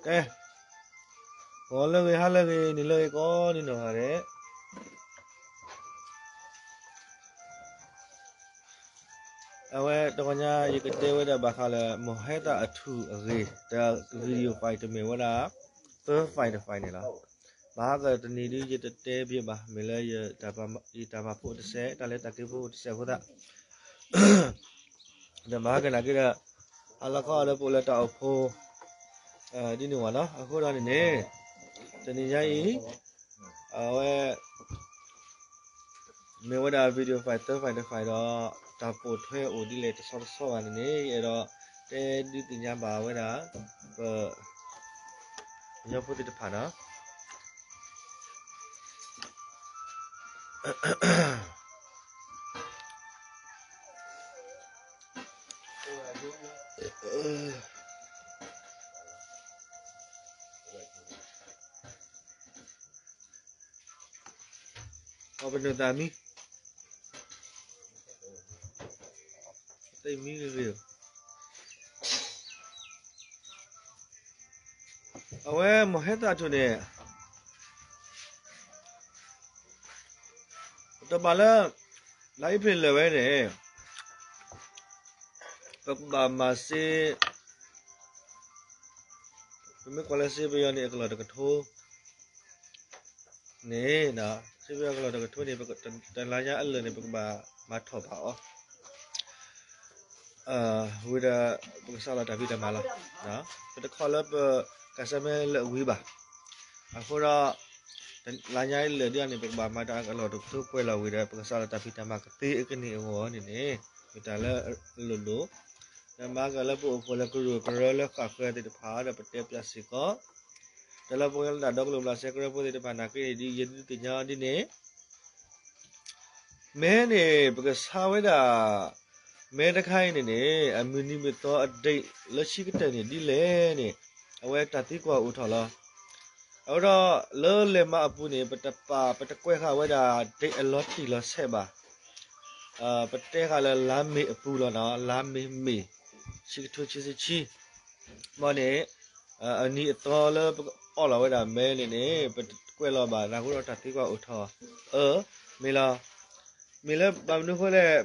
ကဲ, ဂီၤလၢအဂ့ၤ ဟါလၢအဂ့ၤ နံၤလၢအဂ့ၤ ကိးဒ်နီၢ်ဂၤဒဲး, အဝဲတဂီၤညါ ယကတဲဝဲဒၣ်ဘၣ်ဃးလၢ မဟဲတၢ်အထူၣ်အဂ့ၤ တၢ် video file တမ့ၢ်ဝဲဒၣ် သၢ file တ file န့ၣ်လီၤ. ဘၣ်ဟးကတနံၤဒုး ယတတဲဘၣ်ဘၣ် မ့ၢ်လၢယတၢ်မၤဖိတစဲး တၢ်လဲၤတၢ်က့ၤဖိတစဲးအဃိသတး ဒီးဘၣ်ဟးကနာ်က့ဒီး ဟါလီၤခီဒီးပအိၣ်လၢတၢ်အိၣ်ဖှိၣ် ဒ်န့ၣ်ဝဲနီၤ. အဃိဒီးန့ၣ်န့ၣ် တနံၤညါအံၤ အဝဲ မ့ၢ်ဝဲဒၣ် video file သၢ file တ file ဒီး တၢ်ပိာ်ထွဲအိၣ်ဒ်လဲၣ်တဆီတဆီဘၣ်န့ၣ်န့ၣ် ယအဲၣ်ဒိးတဲဒုးသ့ၣ်ညါဘၣ်ဝဲဒၣ် ပ ကညီဖိသ့ၣ်တဖၣ်နီၤ. အပနုၤသးမံ, တမံဂ့ၤဂ့ၤ, အဝဲမဟဲတၢ်ထူၣ်န့ၣ် တဘၣ်လၢ လါအ့ဖြ့ၣ်လၢာ်ဝဲန့ၣ် ပကဘၣ်မၤစ့, ပမ့ၢ်ကွၢ်လၢစ့ပယီၤန့ၣ် အကလီၢ်တကထိ န့ၣ်, စ့ပယီၤကလီၢ်တကထိန့ၣ် တလါညါအလၢာ်န့ၣ် ပကဘၣ်မၤထီၣ်ဘၣ်အီၤ ဝံၤဒီး ပကစးလီၤတၢ်ဖံးတၢ်မၤလီၤ. ပတခီလၢပကစၢ်မဲလၢာ်ဝံၤဘၣ်. အဃိဒီး လါညါအလၢာ်ဒ်န့ၣ် ပကဘၣ်မၤတၢ်အကလီၢ်တကထိပှဲၤလီၤဝံၤဒီး ပကစးလီၤတၢ်ဖံးတၢ်မၤကသ့အကန့ၢ်အဂီၢ်န့ၣ်န့ၣ် မ့ၢ်တၢ်လၢအလိၣ်ဒိၣ် ဒီးမၤကလၢပအိၣ်ဖှိၣ်လၢကရူၢ်ကရၢလၢဃၣ်ဃၢၤသ့ၣ်တဖၣ်ဒီးပတဲပၠးစ့ၢ်ကီး, တၢ်လၢပဝဲလၢတၢ်ဒီကလုာ်ဘျးစဲကရၢဖိသ့ၣ်တဖၣ်နာ်က့န့ၣ် ဒ်ယဒုးသ့ၣ်ညါဒ်န့ၣ် မဲန့ၣ် ပကဆါဝဲဒၣ် မဲတခါအံၤန့ၣ်န့ၣ် အမုၢ်နံၤမုၢ်သီအ date လၢဆံးကတၢၢ်န့ၣ်ဒ်လဲၣ်န့ၣ် အဝဲတၢ်သံကွၢ်အိၣ်ထီၣ်လီၤ. အဃိဒီးလၢလဲၤမၤအပူၤန့ၣ် ပတပာ် ပတကွဲးဃာ်ဝဲဒၣ် date အလီၤတံၢ်လီၤဆဲးဘၣ်. ပတဲဃာ်လၢလါမ့ၤအပူၤလီၤနီၤ, လါမ့ၤ မ့ၤ ဆံကထိခံဆံခံ မ်န့ၣ် အနံၤအသီလၢပကအီၣ်လီၤဝဲဒၣ်မဲန့ၣ်န့ၣ် ပတကွဲးလီၤဘၣ် နၢ်ဟူဒီးတၢ်သံကွၢ်အိၣ်ထီၣ် အၢ မ့ၢ်လီၤ. မ့ၢ်လၢဘၣ်မနုၤအဃိလဲၣ်,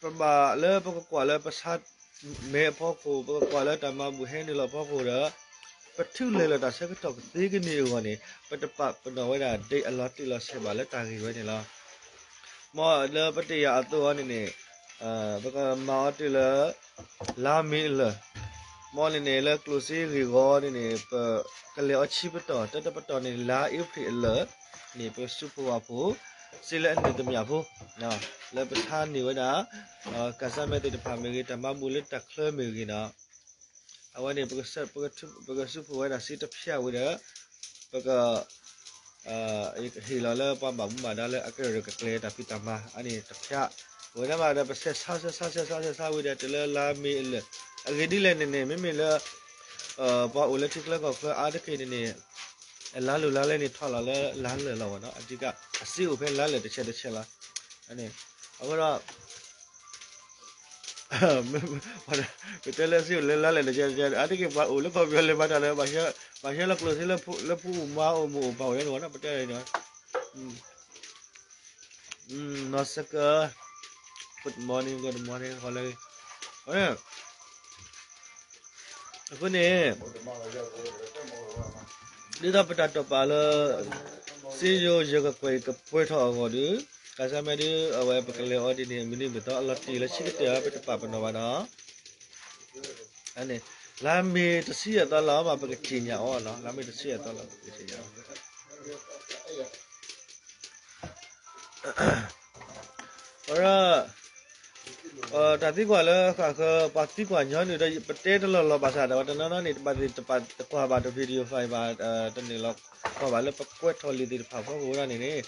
ပဘၣ်လၢပကကွၢ်လၢပဆါမဲအဖီခိၣ်, ပကကွၢ်လၢတၢ်မၤဘူၣ်ဟဲနုာ်လီၤအဖီခိၣ်ဒီး ပထုးလဲၤလီၤတၢ်ဆၢကတီၢ်ကသ့ကန့ၢ်အဂီၢ်န့ၣ် ပတပာ်ပနီၣ်ဝဲဒၣ် date အလီၤတံၢ်လီၤဆဲးဘၣ်လၢတၢ်ဂ့ၢ်ဝဲန့ၣ်လီၤ. မ်လၢပတယာ်အသိးအီၤန့ၣ်န့ၣ် ပကမၤအီၤတုၤလၢ လါမ့ၤအလၢာ်, မ်န့ၣ်န့ၣ် လၢကျိၣ်စ့ဂ့ၢ်ဂီၤန့ၣ်န့ၣ် ပကလဲၤအီၤဆံပတီၢ်, တၢတပတီၢ်န့ၣ် လါအ့ဖြ့ၣ်အလၢာ်န့ၣ် ပကစုဖိဝဲဖိ စ့လၢအနံၣ်တမံၤဖိ လၢပဆါန့ၢ်ဝဲဒၣ် ကစၢ်မဲသ့ၣ်တဖၣ်မ့ၢ်ဂ့ၤ, တၢ်မၤဘူၣ်လၢတၢ်ချၢမ့ၢ်ဂ့ၤဒီး အဝဲန့ၣ် ပကစုဖိဝဲဒၣ်စ့တဖၠၣ်ဝံၤဒီး ပက ဟ့ၣ်လီၤလၢပှၤဘၣ်မူဘၣ်ဒါလၢအကရၢၢ်ကကျဲၤတၢ်ဖံးတၢ်မၤ အန့ၣ်တဖၠၣ်, ဝဲဒၣ်မးဒီး ပဆဲးဆါ ဆဲးဆါ ဆဲးဆါ ဆဲးဆါဝံၤဒီး တုၤလၢလါမ့ၤအလၢာ်, အဂ့ၢ်ဒ်လဲၣ်န့ၣ်န့ၣ် မ့မ့ၢ်လၢ ပှၤအိၣ်လၢထံချၢကီၢ်ချၢအါတက့ၢ်န့ၣ်န့ၣ် အလါလိၤလါလဲန့ၣ်ထီၣ်လီၤလၢလါလၢာ်လီၤဝဲနီၤ, အဓိက အစ့အိၣ်ဖဲလါလၢာ်တဆဲးတဆဲးလီၤ. အဃိဒီး ပတဲလၢအစ့အိၣ်လၢလါလၢာ်တဆဲးတဆဲး အါတက့ၢ်ပှၤအိၣ်လၢကီၢ်ပယီၤလဲၤဘၣ်တၢ်လၢ ဘၣ်ဆှၢလီၤကျိၣ်စ့လၢဖုမါအိၣ်မူအိၣ်ပၢ်အိၣ်ယဲန့ၣ်ဝဲနီၤ, ပတဲန့ၣ် နီၢ်စကၢ, good morning, good morning, ဟီလၢ အဃိန့ၣ် ဒ်သိးပတၢ်တိာ်ပာ်လၢ စ့ယိၤယဲၢ်ကကွဲၢ်အံၤကပှဲၤထီၣ်အဂီၢ်ဒီး ကစၢ်မဲဒ်အဝဲပကလဲၤအီၤဒ်န့ၣ် မုၢ်နံၤမုၢ်သီအလီၤတံၢ်လၢဆံးကတၢၢ် ပတပာ်ပနီၣ်ဘၣ်နီၤ. လါမ့ၤတဆံယဲၢ်သီလၢအီၤဘၣ် ပကထံၣ်ညါအီၤနီၤ, လါမ့ၤတဆံယဲၢ်သီလၢပကထံၣ်ညါအီၤ အဃိဒီး တၢ်သံကွၢ်လၢဃၣ်ဃၢၤ ပှၤသံကွၢ်ညီနုၢ်ဒီး ပတဲတလီၢ်လီၢ်ဘၣ်ဆၣ်ဒီး တနီၤနီၤန့ၣ် တဘၣ်သ့ၣ်တပာ်တကွၢ်ဘၣ်တ video file ဘၣ် တန့ၢ်လီၤကွၢ်ဘၣ်လၢပကွဲးထီၣ်လံာ်သ့ၣ်တဖၣ်ဖီခိၣ်ဒၣ်န့ၣ်န့ၣ်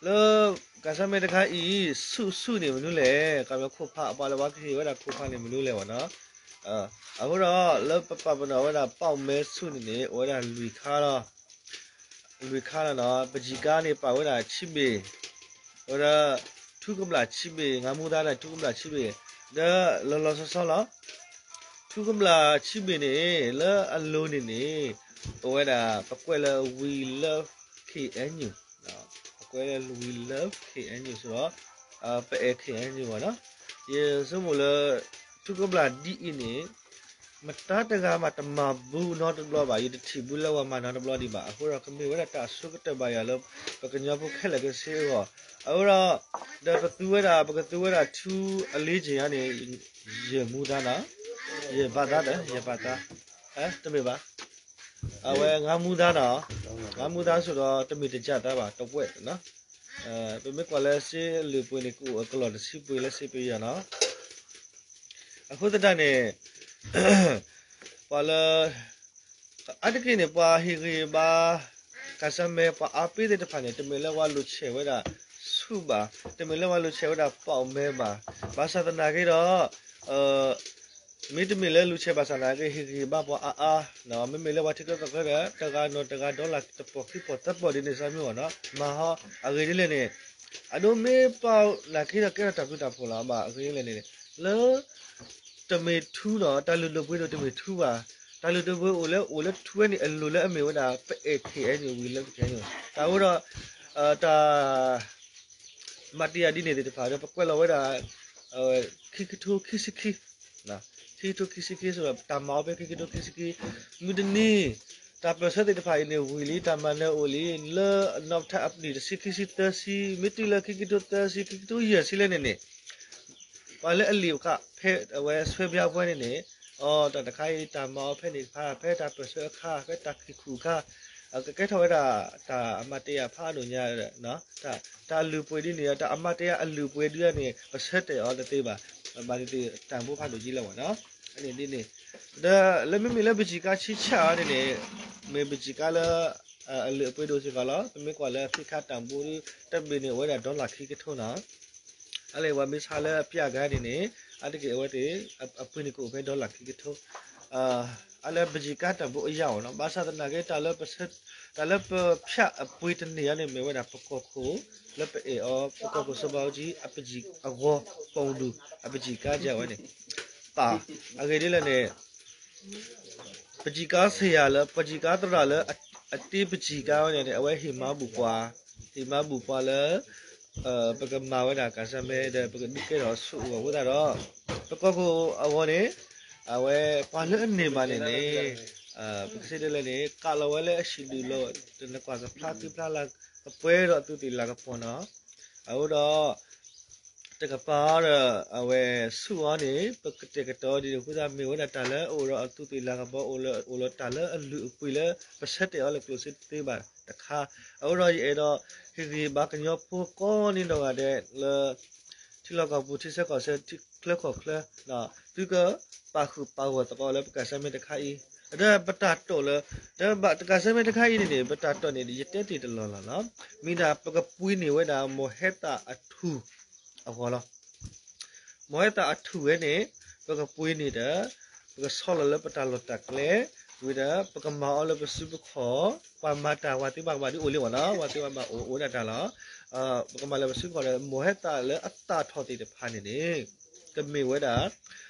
လၢ ကစၢ်မဲတခါအံၤ ဆူၣ်ဆူၣ်န့ၣ်မနုၤလဲၣ်, ကမ့ၢ်ခိၣ်ဖး ပှၤလၢပှၤကဟ့ၣ်ဝဲဒၣ်ခိၣ်ဖးန့ၣ်မနုၤလဲၣ်ဝဲနီၤ. အဃိဒီး လၢပပာ်ပနီၣ်ဝဲဒၣ် ပီၣ်မဲဆူၣ်န့ၣ်န့ၣ် အိၣ်ဝဲဒၣ်လွံၢ်ခါလီၤ. လွံၢ်ခါလီၤနီၤ, ပယံၤကါန့ၣ် ပာ်ဝဲဒၣ်ဆံဘ့ၣ်, အဃိဒီး ထူကဘျၣ်ဆံးဘ့ၣ်, ငါမူဒါဒီးထူကဘျၣ်ဆံးဘ့ၣ်, ဒီးလီၤလီၤဆီဆီလီၤ. ထူကဘျၣ်ဆံးဘ့ၣ်န့ၣ် လၢအလိၤန့ၣ်န့ၣ် ပဝဲဒၣ် ပကွဲးလၢ We Love K N U, ပကွဲးလၢ We Love K N U စ့ၢ်ကီး, ပအဲၣ် K N U ဘၣ်နီၤ. ယဆိကမိၣ်လၢ ထူကဘျၣ်ဒ်အံၤန့ၣ် မတၤတဂၤမးတမၤဘူးနီတဘျီဘၣ်, ယတထံၣ်ဘူးလၢပှၤမၤနီတဘျီဒံးဘၣ်. အဃိဒီးကမ့ၢ်ဝဲဒၣ်တၢ်အဆိကတၢၢ်ဘၣ်ယၤလၢ ပကညီဖိခဲလၢာ်ခဲဆ့အဂီၢ်. အဃိဒီး ဒီးပသူဝဲဒၣ် ပကသူဝဲဒၣ်ထူအလ့က့ၤဧါန့ၣ် ယမူဒါနီၤ, ယဘၣ်သးဒီး ယဘၣ်သး, တမ့ၢ်ဘၣ်, အဝဲငါမူဒါနီၤ, ငါမူဒါစ့ၢ်ကီး တမ့ၢ်တကးသးဘၣ် တဝဲနီၤ. ပမ့ၢ်ကွၢ်လၢစ့လၢပှ့ၤန့ၣ် ကအိၣ်အကလီၢ်တဆံပှ့ၤလၢစ့ပယီၤနီၤ. အဃိသတးန့ၣ် ပှၤလၢ အါတက့ၢ်န့ၣ် ပှၤဟ့ၣ်ဂံၢ်ဘါ ကစၢ်မဲ ပှၤအါပ့ၤသ့ၣ်တဖၣ်န့ၣ် တမ့ၢ်လၢပှၤလိာ်ဆဲးဝဲဒၣ်ဆူၣ်ဘၣ်, တမ့ၢ်လၢပှၤလိာ်ဆဲးဝဲဒၣ်ပီၣ်မဲဘၣ်. ဘၣ်ဆၣ်သနာ်က့ဒီး မ့တမ့ၢ်လၢလိာ်ဆဲးဘၣ်ဆၣ်သနာ်က့ ဟ့ၣ်ဂံၢ်ဘါပှၤအါအါ, မ့မ့ၢ်လၢပှၤထံချၢကီၢ်ချၢဒီး တဂၤနီၢ်တဂၤ ဒီလၢ်တပီၢ်ခံပီၢ်သၢပီၢ်ဒ်န့ၣ် စၢ်မ့ၢ်ဂီၢ်နီၤ မၤဟီ အဂ့ၢ်ဒ်လဲၣ်န့ၣ် အဒိမ့ၢ်ပာ်နာ်က့ဒီး ကဲထီၣ်တၢ်ဘျုးတၢ်ဖှိၣ်လီၤဘၣ်. အဂ့ၢ်ဒ်လဲၣ်န့ၣ် လၢ တမ့ၢ်ထူနီၤ, တၢ်လုၢ်ဒိၣ်ပှ့ၤဒိၣ်တမ့ၢ်ထူဘၣ်. တၢ်လုၢ်ဒိၣ်ပှ့ၤအိၣ်လၢ အိၣ်လၢထူဝဲန့ၣ် အလိၤလၢအမ့ၢ်ဝဲဒၣ် ပအဲၣ် K N U, We Love K N U. တၢ်အိၣ်ဒီး တၢ် မၤတ့ၢ်ယၤဒ်န့ၣ်သ့ၣ်တဖၣ်ဒီး ပကွဲးလီၤဝဲဒၣ် ခံကထိခံဆံခံ, ခံကထိခံဆံခံစ့ၢ်ကီး တၢ်မၤအီၤဖဲခံကထိခံဆံခံ, မုၢ်တနံၤ တၢ်ပၢၢ်ဆၢသ့ၣ်တဖၣ်အံၤန့ၣ် ဝံၤလံ တၢ်မၤနၢၤအိၣ်လံ လၢနီၢ်ထးအပနံၣ်တဆံခံဆံသၢဆံ မ့ၢ်တုၤလၢခံကထိသၢဆံ ခံကထိယဲၢ်ဆံလဲၣ်န့ၣ်န့ၣ် ပှၤလၢအလံာ်ဘၣ်ဃး ဖဲအဝဲဆွဲဘျါပှဲၤန့ၣ်န့ၣ်, အတၢ်တခါအံၤ တၢ်မၤအီၤဖဲန့ၣ်တဖၣ် ဖဲတၢ်ပၢၢ်ဆၢအခါ ဖဲတၢ်ခံၣ်ခူၣ်အခါ, ကကဲထီၣ်ဝဲဒၣ် တၢ်အမၤတ့ၢ်ယၤဖးဒိၣ်ညါ, တၢ်လုၢ်ပှ့ၤဒ်န့ၣ် တၢ်အမၤတ့ၢ်ယၤအလုၢ်ပှ့ၤဒ်န့ၣ် ပဆၢတဲာ်အီၤတသ့ဘၣ်, ဘၣ်သ့ၣ်သ့ၣ်တၢ်ဘိဖးဒိၣ်ကံလၢၤဘၣ်နီၤ, န့ၣ်ဒ်န့ၣ်, ဒီးလၢမ့မ့ၢ်လၢပစံးကါဆံဆၣ်အီၤန့ၣ်န့ၣ်, မ့ၢ်ပစံးကါလၢ အလုၢ်အပှ့ၤဒိၣ်စ့ၢ်ကီးလီၤ. ပမ့ၢ်ကွၢ်လၢအဖံးခါတၢ်ဘိ တဘ့ၣ်န့ၣ် အိၣ်ဝဲဒၣ် dollar ခံကထိနီၤ အလဲၤဝဲမ့ၢ်ဆါလၢအပျၢ်ကါန့ၣ်န့ၣ်, အါတက့ၢ်အဝဲသ့ၣ် အပှ့ၤန့ၣ်ကအိၣ်ဖဲ dollar ခံကထိ, အလၢပစံးကါတၢ်ဘိအယၢ်အီၤနီၤ, ဘၣ်ဆၣ်သနာ်က့ တၢ်လၢပဖၠးအပှ့ၤတန့ၢ်အါန့ၣ် မ့ၢ်ဝဲဒၣ်ပကီၢ်ခိၣ်, လၢပအဲၣ်အီၤ ပကီၢ်ခိၣ်စီၤဘးအူကၠံ အပစံးအဂီၤ ပိာ်ဒူၣ် အပစံးကါယဝဲန့ၣ်, ပၢ်, အဂ့ၢ်ဒ်လဲၣ်န့ၣ် ပစံးကါဆံးယၤလၢ ပစံးကါသရၣ်လၢ အတ့ပစံးကါဝဲန့ၣ်န့ၣ် အဝဲဟ့ၣ်မၤဘူၣ်ပှၤ, ဟ့ၣ်မၤဘူၣ်ပှၤလၢ ပကမၤဝဲဒၣ်ကစၢ်မဲဒီး ပကဒုးကဲထီၣ်ဆူအဂီၢ်အဃိသတးဒီး ပကီၢ်ခိၣ်အဂီၢ်န့ၣ် အဝဲပှၤလၢအန့ၢ်ဘၣ်န့ၣ်န့ၣ် ပကစံးဒ်လဲၣ်န့ၣ် ကးလီၤဝဲလၢအဟံၣ်ဒူၣ်လီၤ, တနကွၢ်ကဖျါဃံဖျါလၤကပှဲၤဒီးအသူးသ့ၣ်လၤကပီၤနီၤ, အဃိဒီး တကပၤဒီး အဝဲဆူၣ်အီၤန့ၣ် ပကတဲာ်ကတီၤဒ်န့ၣ်အဃိသတး မ့ၢ်ဝဲဒၣ်တၢ်လၢအအိၣ်ဒီးအသူးသ့ၣ်လၤကပီၤ အိၣ်လၢ အိၣ်လၢတၢ်လၢအလုၢ်အပှ့ၤလၢ ပဆၢတဲာ်အီၤလၢကျိၣ်စ့တသ့ဘၣ်တခါ, အဃိဒီးယအဲၣ်ဒိး ဟ့ၣ်ဂံၢ်ဘါကညီဖိကိးနံၤဒိၣ်ဂၤဒဲးလၢ ထံလီၢ်ကီၢ်ပူၤ ထံဆၢကီၢ်ဆၢ ထံချၢကီၢ်ချၢ သုကပာ်ဃုာ်ပာ်ဂီၢ်သကိးလၢပကစၢ်မဲတခါအံၤ, ဒီးပတၢ်တိာ်လၢ ဒီးဘၣ်တကစၢ်မဲတခါအံၤန့ၣ်န့ၣ် ပတၢ်တိာ်န့ၣ် ယတဲတ့ၢ်တလီၢ်လီၢ်လီၤ. မ့ၢ်ဒၣ်ပကပှ့ၤန့ၢ်ဝဲဒၣ် မိၢ်ဟဲသၣ်အထူၣ်အဂီၢ်လီၤ. မိၢ်ဟဲသၣ်အထူၣ်ဝဲန့ၣ် ပကပှ့ၤန့ၢ်ဒီး ပကဆီလီၤလၢပတၢ်လီၢ်တၢ်ကျဲ, ဝံၤဒီး ပကမၤအီၤလၢပစုပခီၣ်, ပှၤမၤတၢ် ပှၤသ့ပှၤကမၤဒ်အိၣ်လံမ့ၢ်နီၤ, ပှၤသ့ပှၤကမၤအိၣ်အိၣ်ဒၣ်တၢ်လီၤ. ပကမၤလၢပစုပခီၣ်ဒီး မိၢ်ဟဲသၣ်လၢအသၣ်ထီၣ်သ့ၣ်တဖၣ်န့ၣ်န့ၣ် ကမ့ၢ်ဝဲဒၣ်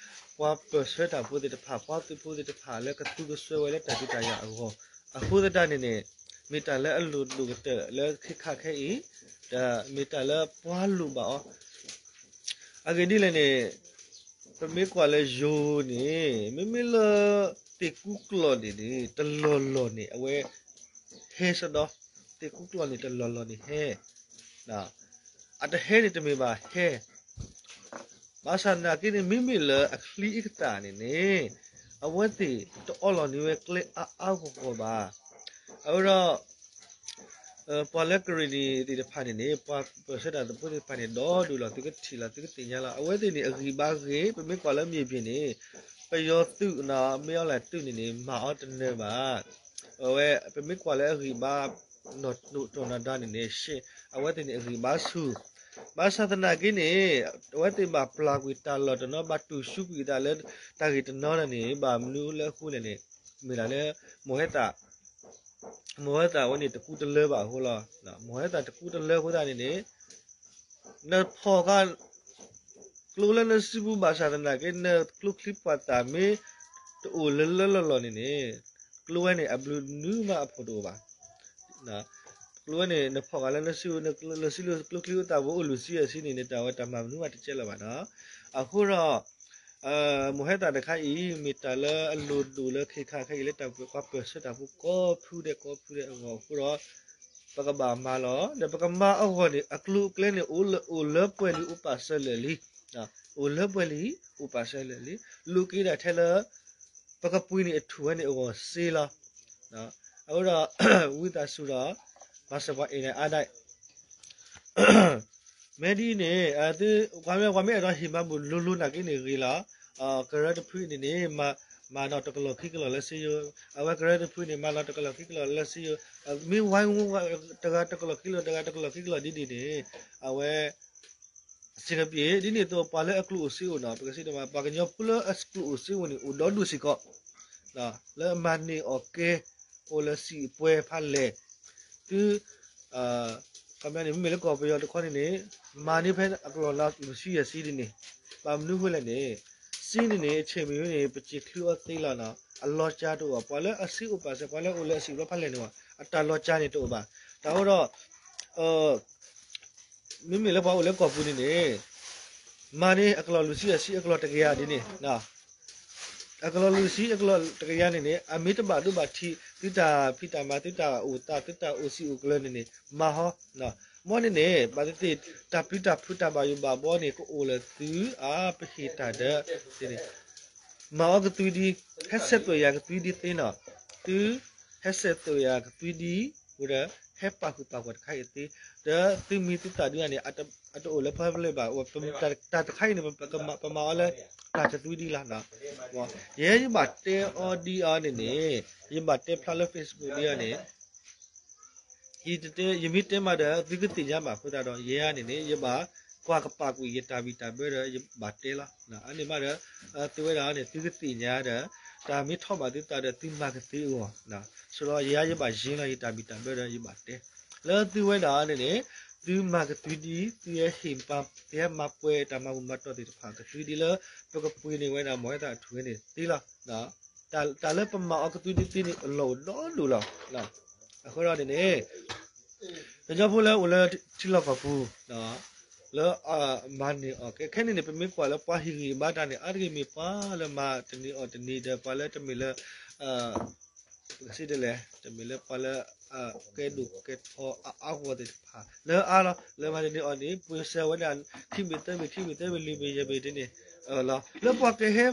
ပှၤပၢၢ်ဆၢတၢ်ဖိသ့ၣ်တဖၣ် ပှၤသုးဖိသ့ၣ်တဖၣ်လၢကသူကစွဲဝဲလၢတၢ်ဒုးတၢ်ယၤအဂီၢ်, အဃိသတးန့ၣ်န့ၣ် မ့ၢ်တၢ်လၢအလိၣ်ဒိၣ်ကတၢၢ်လၢခဲခါခဲအံၤ, ဒီးမ့ၢ်တၢ်လၢပှၤလိၣ်ဘၣ်အီၤ, အဂ့ၢ်ဒ်လဲၣ်န့ၣ် ပမ့ၢ်ကွၢ်လၢယိၤန့ၣ် မ့မ့ၢ်လၢ သ့ၣ်ကူကျီၢ်န့ၣ်န့ၣ် တလီၢ်လီၢ်န့ၣ် အဝဲ ဟဲဆၢဒီး သ့ၣ်ကူကျီၢ်န့ၣ် တလီၢ်လီၢ်န့ၣ်ဟဲ, အတဟဲန့ၣ်တမ့ၢ်ဘၣ်ဟဲ, ဘၣ်ဆၣ်သနာ်က့န့ၣ် မ့မ့ၢ်လၢအချံအကတၢၢ်န့ၣ်န့ၣ် အဝဲသ့ၣ်တအီလီၤန့ၢ်ဝဲကျဲအါအါဂီၢ်ဂီၢ်ဘၣ်. အဃိဒီး ပှၤလၢကရံၣ်နံၣ်သ့ၣ်တဖၣ်န့ၣ်န့ၣ် ပှၤပၢၢ်ဆၢတၢ်သးဖိသ့ၣ်တဖၣ်န့ၣ် ဒီဒူၣ်လီၤ သုကထံၣ်လီၤ သုကသ့ၣ်ညါလီၤ. အဝဲသ့ၣ်န့ၣ် အဂံၢ်ဘါဂ့ၤ, ပမ့ၢ်ကွၢ်လၢမ့ၢ်ဘ့ၣ်န့ၣ် ပယီၤသုးနီၤ မ့ၢ်အီလၢသုးန့ၣ်န့ၣ် မၤအီၤတနၢၤဘၣ်. အဝဲ ပမ့ၢ်ကွၢ်လၢအဂံၢ်ဘါ နီၢ်တိၢ်နီၢ်ဒါန့ၣ်န့ၣ် ရှဲ, အဝဲသ့ၣ်န့ၣ်အဂံၢ်ဘါဆူၣ်, ဘၣ်ဆၣ်သနာ်က့န့ၣ် အဝဲသ့ၣ်ဘၣ်ပျၢ်ကွံာ်တၢ်လီၢ်တနီၤ ဘၣ်တူၢ်ဆူကွံာ်သးလၢတၢ်ဂ့ၢ်တနီၤန့ၣ် ဘၣ်မနုၤလၢအဃိလဲၣ်န့ၣ် မ့ၢ်ဒၣ်လၢ မိၢ်ဟဲသၣ် မိၢ်ဟဲသၣ်အဝဲန့ၣ်တကူတလၢဘၣ်အဃိလီၤ. မိၢ်ဟဲသၣ်တကူတလၢအဃိသတးန့ၣ်န့ၣ် နဖီၣ်ဃာ် ကျိလၢနစုပူၤဘၣ်ဆၣ်သနာ်က့ နကျိချံပှၤသၣ်မ့ၢ်တအိၣ်လၢလၢလီၢ်လီၢ်န့ၣ်န့ၣ်, ကျိဝဲန့ၣ် အဘျုးနုာ်မးအဖှိၣ်တအိၣ်ဘၣ်. ကျိဝဲန့ၣ် နဖီၣ်ဃာ်လၢနစု, နစုလၢကျိချံအိၣ်သးဘိအိၣ်လုၢ်ဆံယဲၢ်ဆံန့ၣ်န့ၣ် တၢ်ဝဲတၢ်မၤမနုၤမးတကဲလၢၤဘၣ်နီၤ. အဃိဒီး မိၢ်ဟဲသၣ်တခါအံၤ မ့ၢ်တၢ်လၢအလိၣ်ဒိၣ်လၢခ့ခါခဲအံၤလၢတၢ်ပှၤပၢၢ်ဆၢတၢ်ဖိကိးဖုဒဲးကိးဖုဒဲးအဂီၢ်အဃိဒီး ပကဘၣ်မၤလီၤ. ဒီးပကမၤအဂီၢ်န့ၣ် အကျိၤအကျဲန့ၣ် အိၣ်လၢပှဲၤလံ အိၣ်ပာ်စၢၤလၢာ်လံ, အိၣ်လၢပှဲၤလံ အိၣ်ပာ်စၢၤလၢာ်လံ, လိးက့ၤဒၣ်ထဲလၢ ပကပှ့ၤန့ၢ်အထူၣ်ဝဲန့ၣ်အဂီၢ်စ့လီၤ. အဃိဒီး ဝံသးစူၤဒီး မၤစၢၤပှၤအဲၣ်န့ၣ်အါဒၣ် မ့ၢ်ဒ်အံၤန့ၣ် ပှၤမ့ၢ်အဲၣ်ဒိးဟ့ၣ်မၤဘူၣ်လိၤလိၤနာ်က့န့ၣ်ဂ့ၤလီၤ. ကရၢတဖုအံၤန့ၣ်န့ၣ် မၤနီၣ်တကလီၢ်ခံကလီၢ်လၢစ့ယိၤ, အဝဲကရၢတဖုန့ၣ် မၤနီၣ်တကလီၢ်ခံကလီၢ်လၢစ့ယိၤ, မ့ၢ်ဝဲတဂၤတကလီၢ်ခံကလီၢ် တဂၤတကလီၢ်ခံကလီၢ်ဒ်န့ၣ်န့ၣ် အဝဲ အဆင်တပြေ, ဒ်န့ၣ်အသိး ပှၤလၢအကျိၣ်အိၣ်စ့အိၣ်နီၤ, ပကစံးတမး ပှၤကညီဖိလၢအကျိၣ်အိၣ်စ့အိၣ်န့ၣ် အိၣ်ဒီဒူၣ်စ့ၢ်ကီး, လၢအမၤန့ၢ်အီၣ်ကဲ အိၣ်လၢစံာ်အပှဲၤဖးလဲၢ်, သု ခီပညီန့ၣ် မ့မ့ၢ်လၢကီၢ်ပယီၤတခီန့ၣ်န့ၣ် မၤန့ၢ်ဖဲအကလီၢ်လၢလွံၢ်ဆံယဲၢ်ဆံဒ်န့ၣ်, ဘၣ်မနုၤဃိလဲၣ်န့ၣ်, စ့န့ၣ်န့ၣ် အဆ့ၣ်မံၤဝဲန့ၣ် ပစံာ်ချုးအီၤသ့လီၤနီၤ, အလီၤစှၤတအိၣ်ဘၣ်, ပှၤလၢအစ့အိၣ်ပာ်စၢၤ ပှၤလၢအိၣ်လၢအစံာ်ပျီဖးလဲၢ်န့ၣ်ဘၣ် အတၢ်လီၤစှၤန့ၣ်တအိၣ်ဘၣ်. တၢ်အိၣ်ဒီး မ့မ့ၢ်လၢပှၤအိၣ်လၢကီၢ်ပူၤန့ၣ်န့ၣ်, မၤန့ၢ်အကလီၢ်လွံၢ်ဆံယဲၢ်ဆံအကလီၢ်တကယၤဒ်န့ၣ်, အကလီၢ်လွံၢ်ဆံအကလီၢ်တကယၤန့ၣ်န့ၣ် အမ့ၢ်တဘၣ်ဒိဘၣ်ထံး သုတၢ်ဖံးတၢ်မၤ သုတၢ်အိၣ်သး သုတၢ်အိၣ်စံာ်အိၣ်ကျၢၤန့ၣ်န့ၣ် မၤဟီ, မ်န့ၣ်န့ၣ် ဘၣ်သ့ၣ်သ့ၣ် တၢ်ပျံၤတၢ်ဖုးတၢ်ဘၣ်ယိၣ်ဘၣ်ဘီန့ၣ် ကအိၣ်လၢသုအါ ပဟ့ၣ်တၢ်ဒီး မၤအီၤကသွံဒံ, ဟဲဆဲးသွဲၣ်ယၤကသွံဒံသ့နီၤ, သု ဟဲဆဲးသွဲၣ်ယၤကသွံဒံ, ဝဲဒီး ဟဲပာ်ဃုာ်ပာ်ဂီၢ်တခါအံၤသ့, ဒီးသုမံၤသုသးဒုးန့ၣ် အတအိၣ်လၢဖဲဖဲလဲၣ်ဘၣ်, တၢ်တခါအံၤန့ၣ် ပမၤအီၤလၢ တၢ်ကသွံဒံလီၤ. ယဲယဘၣ်တဲအီၤဒ်အံၤန့ၣ်န့ၣ်, ယဘၣ်တဲဖျါလၢ Facebook ဒ်အံၤန့ၣ် ယမ့ၢ်တဲမးဒီး သုကသ့ၣ်ညါဘၣ်အဃိသတးဒီး ယဲန့ၣ်န့ၣ် ယဘၣ်ကွၢ်ကပာ်ကွံာ်ယတၢ်ဘံၣ်တၢ်ဘၢဒီး ယဘၣ်တဲလီၤ. အန့ၣ်မးဒီး သုဝဲဒၣ်န့ၣ် သုကသ့ၣ်ညါဒီး တၢ်မ့ၢ်ထီၣ်ဘၣ်သုသးဒီး သုမၤကသ့အဂီၢ်, ဆိဒီးယဲယဘၣ်ယ့လီၤယတၢ်ဘံၣ်တၢ်ဘၢဒီး ယဘၣ်တဲ လၢသုဝဲဒၣ်န့ၣ်န့ၣ် သုမၤကသွံဒံ သုဟဲဟ့ၣ်ပှၤ သုဟဲမၤပှဲၤတၢ်မၤဘူၣ်မၤတီၢ်သ့ၣ်တဖၣ်ကသွံဒံလၢ ပကပှ့ၤန့ၢ်ဝဲဒၣ် မ်ဝဲသးအထူၣ်ဝဲန့ၣ်သ့လီၤ. တၢ်လၢပမၤအီၤကသွံဒံသ့န့ၣ် အလီၢ်အိၣ်ဒီဒူၣ်လီၤ. အဃိဒီးန့ၣ်န့ၣ် ကညီဖိလၢအိၣ်လၢထံလီၢ်ကီၢ်ပူၤ လၢအမၤန့ၢ်အီၣ်ကဲ ခဲန့ၣ်န့ၣ် ပမ့ၢ်ကွၢ်လၢပှၤဟ့ၣ်ဂံၢ်ဘါတၢ်န့ၣ် အါတက့ၢ်မ့ၢ်ပှၤလၢမၤတနံၤအီၣ်တနံၤဒီး ပှၤလၢတမ့ၢ်လၢ ပကစံးဒ်လဲၣ် တမ့ၢ်လၢပှၤလၢ ကဲဒိၣ်ကဲထီအါအါဂီၢ်သ့ၣ်တဖၣ် လၢအါလီၤ လၢမၤတနံၤအီၣ်တနံၤ ပှ့ၤစၢၤဝဲဒၣ် ခံဘ့ၣ်သၢဘ့ၣ် ခံဘ့ၣ်သၢဘ့ၣ် လွံၢ်ဘ့ၣ်ယဲၢ်ဘ့ၣ်ဒ်န့ၣ်လီၤ. လၢပှၤကဟဲ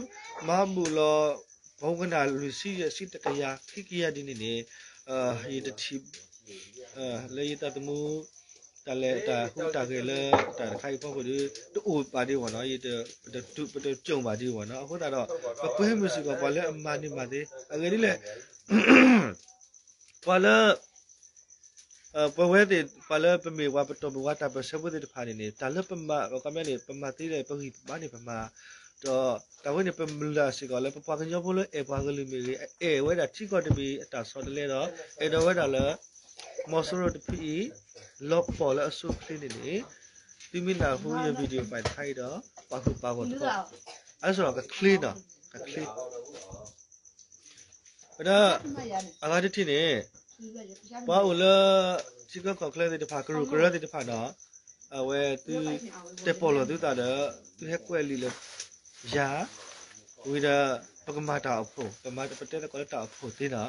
မၤဘူၣ်လီၤ ပှၤကနၣ်လွံၢ်ဆံယဲၢ်ဆံတကယၤခံကယၤဒ်န့ၣ်န့ၣ် ယတထံၣ် လၢယသးသမူ တၢ်လဲၤတၢ်ဟူးတၢ်ဂဲၤလၢတၢ်တခါအံၤဖီခိၣ်ဒီး တအိၣ်ဘၣ်ဒံးဝဲနီၤ, ယတ ပတကြုံဘၣ်ဒံးဝဲနီၤ. အဃိသတးဒီး ပကွဲမုာ်စ့ၢ်ကီးပှၤလၢအမၤန့ၢ်မၤသ့ အဂ့ၢ်ဒ်လဲၣ် ပှၤလၢ ပဝဲသ့ၣ် ပှၤလၢပမ့ၢ်ပှၤပတီၢ်မုၢ်ဝါတၢ်ပၢၢ်ဆၢဖိသ့ၣ်တဖၣ်န့ၣ်န့ၣ် တၢ်လၢပမၤ အခီပညီန့ၣ် ပမၤသ့ဒီး ပဂံၢ်ပဘါန့ၣ် ပမၤ ဒီးတၢ်ဝဲန့ၣ် ပမုၢ်လၢ်စ့ၢ်ကီးလၢပပှၤကညီဖိလၢအဲၣ်ပှၤကလုာ်မ့ၢ်ဂ့ၤ အဲၣ်ဝဲဒၣ်ထံကီၢ်တဘ့ၣ်အတၢ်ဆီတလဲဒီး အဲၣ်ဒိးဝဲဒၣ်လၢ မီၤစိရိၤတဖုအံၤ လီၤပှီၢ်လၢအဆိအချ့န့ၣ်န့ၣ် သုမ့ၢ်နၢ်ဟူယ video file တခါအံၤဒီး ပာ်ဃုာ်ပာ်ဂီၢ်သကိး အစ့ၢ်ကီးကချ့နီၤ ကချ့ ဝဲဒၣ် အဂၤတထံၣ်န့ၣ် ပှၤအိၣ်လၢ ထံကီၢ်ကီၢ်ချၢသ့ၣ်တဖၣ် ကရူၢ်ကရၢသ့ၣ်တဖၣ်ဒီး အဝဲသု တဲပီၢ်လီၤသုသးဒီး သုဟဲကွဲးလံာ်လၢ ယၤ ဝံၤဒီး ပကမၤတၢ်အိၣ်ဖှိၣ် ပမၤပတဲသကိးလၢတၢ်အိၣ်ဖှိၣ်သ့နီၤ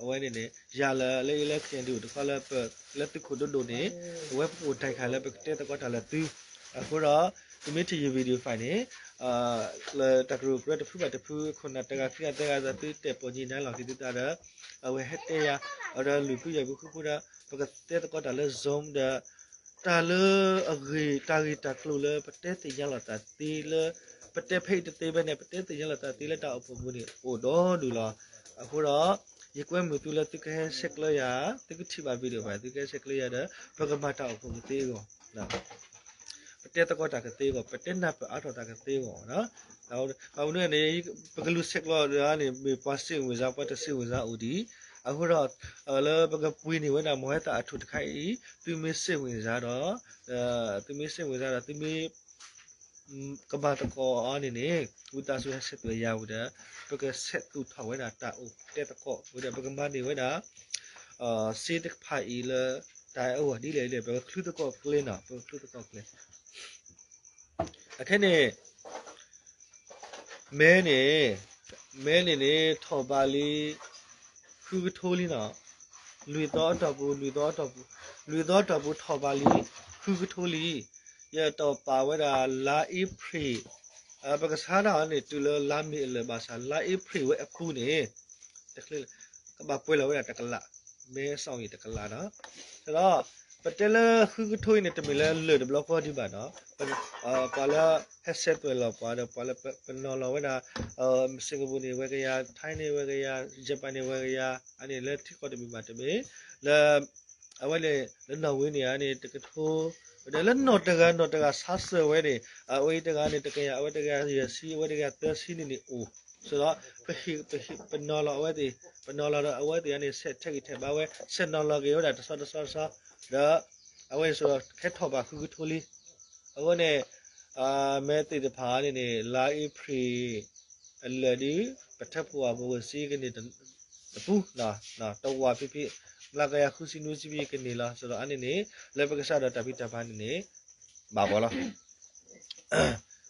အဝဲန့ၣ်န့ၣ် ယၤလၢ လၢယလၢ KNDO တခီလၢပ လၢသုးခိၣ်ဒိၣ်ဒိၣ်န့ၣ် အဝဲပအိၣ်တၢ်ခါလၢပကတဲသကိးတၢ်လၢသု အဃိဒီး သုမ့ၢ်ထံၣ်ယ video file န့ၣ် လၢတၢ်ကရူၢ်ကရၢတဖုဘၣ်တဖု ခိၣ်နၢ်တဂၤခံဂၤသၢဂၤသး သုတဲပီၢ်ညံနါလီၤက့ၤသုသးဒီး အဝဲဟဲတဲယၤ အဝဲဒီးလုၢ်ဖုယၢၢ်ဖုဃူဃူဒီး ပကတဲသကိးတၢ်လၢ Zoom ဒီး တၢ်လၢအဂ့ၢ် တၢ်ဂ့ၢ်တၢ်ကျိၤလၢ ပတဲသ့ၣ်ညါလိာ်သးသ့လၢ ပတဲဖဲအံၤတသ့ဘၣ်န့ၣ် ပတဲသ့ၣ်ညါလိာ်သးသ့လၢတၢ်အိၣ်ဖှိၣ်ပူၤန့ၣ် အိၣ်ဒီဒူၣ်လီၤ. အဃိဒီး ယကွဲမုာ်သုလၢသုကဟဲဆဲးကျၢယၤ သုကထံၣ်ဘၣ် video file သုကဟဲဆဲးကျၢယၤဒီး ပကမၤတၢ်အိၣ်ဖှိၣ်ကသ့အဂီၢ် ပတဲသကိးတၢ်ကသ့အဂီၢ် ပတဲနၢ်ပၢၢ်အါထီၣ်တၢ်ကသ့အဂီၢ် ဘၣ်မနုၤန့ၣ် ပကလူၤဆဲးကျိးဒီးန့ၣ် မ့ၢ်ပှၤစံးဝဲစါ ပှၤတစံးဝဲစါအိၣ်ဒံး အဃိဒီး လၢပကပှ့ၤန့ၢ်ဝဲဒၣ် မွဲသးအထူၣ်တခါအံၤ သုမ့ၢ်စ့ၣ်ဝံၤစါဒီး သုမ့ၢ်စ့ၣ်ဝံၤစါဒီး သုမ့ၢ် ကမၤသကိးအီၤန့ၣ်န့ၣ် ဝံသးစူၤဟဲဆဲးသွဲၣ်ယၤဝံၤဒီး ပကဆဲးသူၣ်ထီၣ်ဝဲဒၣ်တၢ်အိၣ်တဲသကိးဝံၤဒီး ပကမၤန့ၢ်ဝဲဒၣ် စ့တဖၣ်အံၤလၢ တၢ်အဂီၢ်ဒ်လဲၣ်ဒ်လဲၣ် ပကချုသကိးကျဲနီၤ ပကချုသကိးကျဲ အခဲန့ၣ် မဲန့ၣ် မဲန့ၣ်န့ၣ် ထီၣ်ဘးလံ ဃုကထိလံနီၤ, လွံၢ်သီအတီၢ်ပူၤ လွံၢ်သီအတီၢ်ပူၤ လွံၢ်သီအတီၢ်ပူၤထီၣ်ဘးလံ ဃုကထိလံ, ယတီၢ်ပာ်ဝဲဒၣ်လါအ့ဖြ့ၣ်, ပကဆါတၢ်အီၤန့ၣ် တုၤလၢလါမ့ၤအလၢာ်ဘၣ်ဆၣ် လါအ့ဖြ့ၣ်ဝဲအပူၤန့ၣ် တချ့ ကဘၣ်ပှဲၤလီၤဝဲဒၣ်တကလး, မဲအစီၣ်အံၤတကလးနီၤ, ဒီး ပတဲလၢဃုကထိအံၤန့ၣ် တမ့ၢ်လၢလၢာ်တဘျီဃီဒံးဘၣ်နီၤ, ပှၤလၢဟဲဆဲးသွဲၣ်လီၤပှၤဒီး ပှၤလၢပနီၤလီၤဝဲဒၣ် Singapore န့ၣ်ဝဲကယၤ, Thai န့ၣ်ဝဲကယၤ, Japan န့ၣ်ဝဲကယၤ, အန့ၣ်လၢထံကီၢ်တမံၤဘၣ်တမ့ၢ်, လၢ အဝဲန့ၣ် လၢနီၣ်ဝ့န့ၣ်ဧါန့ၣ် တကထိ, ဒီးလၢနီၢ်တဂၤနီၢ်တဂၤဆါစၢၤဝဲန့ၣ် အဝဲအံၤတဂၤန့ၣ် တကယၤ အဝဲတဂၤယဲၢ်ဆံ အဝဲတဂၤသၢဆံန့ၣ်န့ၣ်အိၣ်, ဆိုတော့ ပဟ့ၣ် ပဟ့ၣ် ပနီၤလီၤအဝဲသ့ၣ်, ပနီၤလီၤဒီးအဝဲသ့ၣ်န့ၣ် ဆဲးထဲးဂံၢ်ထဲးဘါဝဲ ဆဲးနီၤလီၤက့ၤဝဲဒၣ်တဆီတဆီတဆီ, ဒီး အဝဲန့ၣ်ဆိုတော့ ခဲထီၣ်ဘးဃုကထိလံ, အဃိန့ၣ် မဲသ့ၣ်တဖၣ်န့ၣ်န့ၣ် လါအ့ဖြ့ၣ် အလၢာ်ဒ် ပထၢဖှိၣ်အပူၤဝဲဆံကန့ၢ်တပူၤ, တဝာ်ဖံးဖံး, မျးကယၤဃုဆံနွံဆံဖံးကန့ၢ်လီၤ, ဆိုတော့ အန့ၣ်န့ၣ် လၢပကစၢ်ဒီးတၢ်ဖံးတၢ်မၤန့ၣ်န့ၣ် ဘၣ်ဘၣ်လီ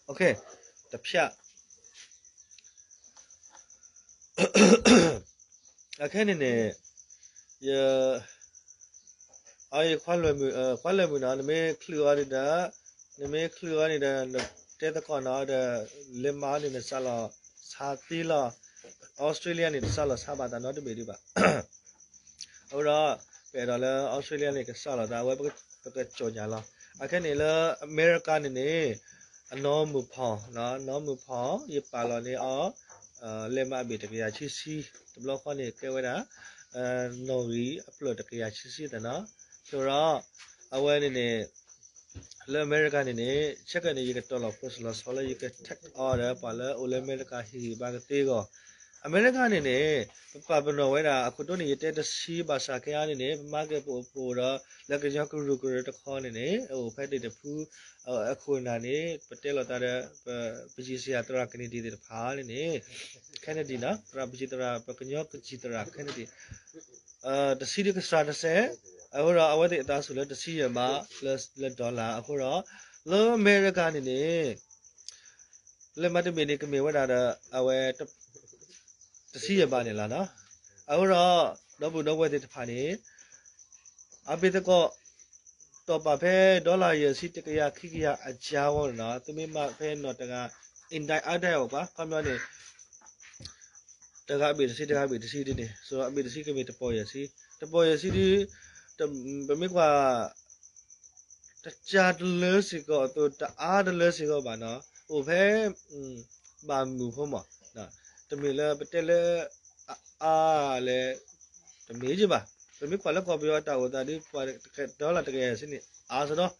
ၤ, တဖၠၣ် အခဲန့ၣ်န့ၣ် ယ အ ယ ခွါလၢၢ်မုၣ်နီၤ, နမ့ၢ်ချုးအီၤန့ၣ်ဒီး, နမ့ၢ်ချုးအီၤန့ၣ်ဒီး နတဲသကိးနီၤဒီး လဲၤမၤအီၤန့ၣ် နစးလီၤဆါသ့လီၤ, Australia န့ၣ် တစးလီၤဆါဘၣ်တၢ်နီတဘ့ၣ်ဒံးဘၣ် အဃိဒီး ပအဲၣ်ဒိးလၢ Australia န့ၣ် ကစးလီၤသး အဝဲပကကၠီၣ်ညါလီၤ, အခဲန့ၣ်လၢအမဲရကၤန့ၣ်န့ၣ် အနီၢ်မုၢ်ဖီၣ်, နီၢ်မုၢ်ဖီၣ် ယပာ်လီၤန့ၢ်အီၤ လဲၤမၤအဘ့ၣ်တကယၤခံဆံ, တဘျီဃီန့ၣ် ကဲဝဲဒၣ် နီၣ်ဂံၢ်အဖျၢၣ်တကယၤခံဆံသးနီၤ, ဆိုတော့ အဝဲန့ၣ်န့ၣ် လၢအမဲရကၤန့ၣ်န့ၣ် ဆဲးကဲးန့ၣ် ယကတီၤလီၤ post လီၤဆီလၢယက tag အီၤဒီး ပှၤလၢအိၣ်လၢအမဲရကၤဟ့ၣ်ဂံၢ်ဘါကသ့အဂီၢ်, အမဲရကၤန့ၣ်န့ၣ် ပပာ်ပနီၣ်ဝဲဒၣ် အခိၣ်ဒိၣ်န့ၣ် ယတဲတဆံဘၣ်ဆၣ်ခဲအံၤန့ၣ်န့ၣ် ပမၤကဲပအိၣ်ပအိၣ်ဒီး လၢကညီကရူၢ်ကရၢတခီန့ၣ်န့ၣ် အိၣ်ဖဲသ့ၣ်တဖု အခိၣ်နၢ်န့ၣ် ပတဲလိာ်သးဒီး ပယံၤစယၤသရၣ် Kennedy သ့ၣ်တဖၣ်န့ၣ်န့ၣ် Kennedy နီၤ သရၣ်ပယံၤသရၣ် ပကညီကယံၤသရၣ် Kennedy တဆံဒုကစှၤတစဲး, အဃိဒီးအဝဲသ့ၣ်အသးဆူၣ်လၢတဆံယဲၢ်ဘး လၢ dollar အဃိဒီး လၢအမဲရကၤန့ၣ်န့ၣ် လဲၤမၤတဘ့ၣ်န့ၣ် ကမ့ၢ်ဝဲဒၣ်ဒီး အဝဲ တဆံယဲၢ်ဘးန့ၣ်လီၤနီၤ, အဃိဒီး ဒီပုၢ်ဒီဝဲၢ်သ့ၣ်တဖၣ်န့ၣ် အဘ့ၣ်သကိး တီၢ်ပာ်ဖဲ dollar ယဲၢ်ဆံ တကယၤခံကယၤအကၢဝဲန့ၣ်နီၤ, သုမ့ၢ်မၤဖဲနီၢ်တဂၤ အံၤဒၣ်အါဒၣ်အီၤပှၤ ခီပညီန့ၣ် တဂၤအဘ့ၣ်တဆံ တဂၤအဘ့ၣ်တဆံဒ်န့ၣ် ဆိုတော့ အဘ့ၣ်တဆံကမ့ၢ်တပီၢ်ယဲၢ်ဆံ, တပီၢ်ယဲၢ်ဆံဒ် ပမ့ၢ်ကွၢ် တကၢတလၢစ့ၢ်ကီးအသိး တအါတလၢစ့ၢ်ကီးဘၣ်နီၤ, အိၣ်ဖဲ ဘၣ်မုၢ်ဖိမး, တမ့ၢ်လၢပတဲလၢ အအါလဲၣ် တမ့ၢ်ယဘၣ်, ပမ့ၢ်ကွၢ်လၢကီၢ်ပယီၤတၢ်အိၣ်သးဒ် ပှၤ dollar တကယၤစ့ၢ်န့ၣ် အါစ့ၢ်ဒီး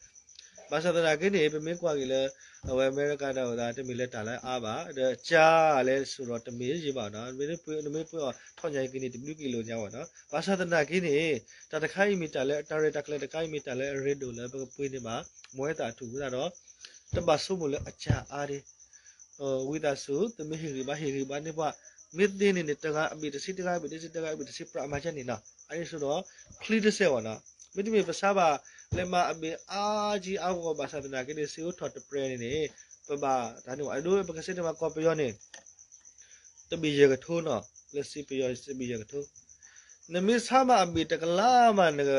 ဘၣ်ဆၣ်သနာ်က့န့ၣ် ပမ့ၢ်ကွၢ်က့ၤလၢ အဝဲအမဲရကၤတၢ်အိၣ်သး တမ့ၢ်လၢတၢ်လၢအါဘၣ်, ဒီးကၢလဲၣ်စ့ၢ်ဒီးတမ့ၢ်ယဘၣ်နီၤ, နမ့ၢ်ပှ့ၤအီၤထီၣ်ညါက့ၤန့ၣ် တဘျုးက့ၤလိာ်ညါဘၣ်နီၤ, ဘၣ်ဆၣ်သနာ်က့န့ၣ် တၢ်တခါအံၤမ့ၢ်တၢ်လၢအတၢ်ရဲၣ်တၢ်ကျဲၤ တခါအံၤမ့ၢ်တၢ်လၢအရ့ဒိၣ်လၢပကပှ့ၤန့ၢ်ဘၣ် မွဲသးထူၣ်ဝံသးဒီး တဘၣ်ဆိကမိၣ်လၢအကၢအါဒၣ် ဝံသးစူၤ သုမ့ၢ်ဟ့ၣ်ဂံၢ်ဘါ ဟ့ၣ်ဂံၢ်ဘါန့ၢ်ပှၤ, မ့ၢ်သ့န့ၣ်န့ၣ် တဂၤအဘ့ၣ်တဆံ တဂၤအဘ့ၣ်တဆံ တဂၤအဘ့ၣ်တဆံ ပြးမၤကဲန့ၣ်နီၤ, အန့ၣ်ဆိဒီး ချံတစဲးဝဲနီၤ, မ့တမ့ၢ်ပဆါဘၣ် လဲၤမၤအဘ့ၣ်အါကံအါဂီၢ်ဘၣ်ဆၣ်သနာ်က့န့ၣ် စ့အိၣ်ထီၣ်တပြဲၤန့ၣ်န့ၣ် ပဘၣ်တၢ်န့ၣ်ဝဲ အဒိပကစ့တမၤကီၢ်ပယီၤန့ၣ် တဘ့ၣ်ယဲၢ်ကထိနီၤ, လၢစ့ပယီၤတဘ့ၣ်ယဲၢ်ကထိ, နမ့ၢ်ဆါဘၣ်အဘ့ၣ်တကလးမး နက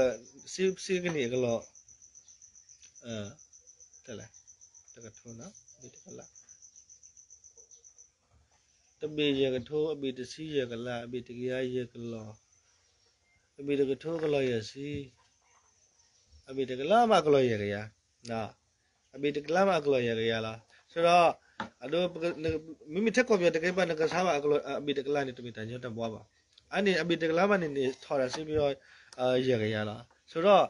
စ့ စ့ကန့ၢ်အကလီၢ် တကထိနီၤ ဘ့ၣ်တကလး တဘ့ၣ်ယဲၢ်ကထိ, အဘ့ၣ်တဆံယဲၢ်ကလး, အဘ့ၣ်တကယၤယဲၢ်ကလီၢ်, အဘ့ၣ်တကထိအကလီၢ်ယဲၢ်ဆံ, အဘ့ၣ်တကလးမးအကလီၢ်ယဲၢ်ကယၤ, အဘ့ၣ်တကလးမးအကလီၢ်ယဲၢ်ကယၤလီၤ. ဆိဒီး အဒိ မ့မ့ၢ်ထဲကီၢ်ပယီၤတကဲဘၣ် နကဆါဘၣ်အဘ့ၣ်တကလးန့ၣ် တမ့ၢ်တၢ်ညီတၢ်ဘှီဘၣ်. အန့ၣ် အဘ့ၣ်တကလးမးန့ၣ်န့ၣ် ထီၣ်ဒၣ်စ့ပယီၤ ယဲၢ်ကယၤလီၤ. ဆိဒီး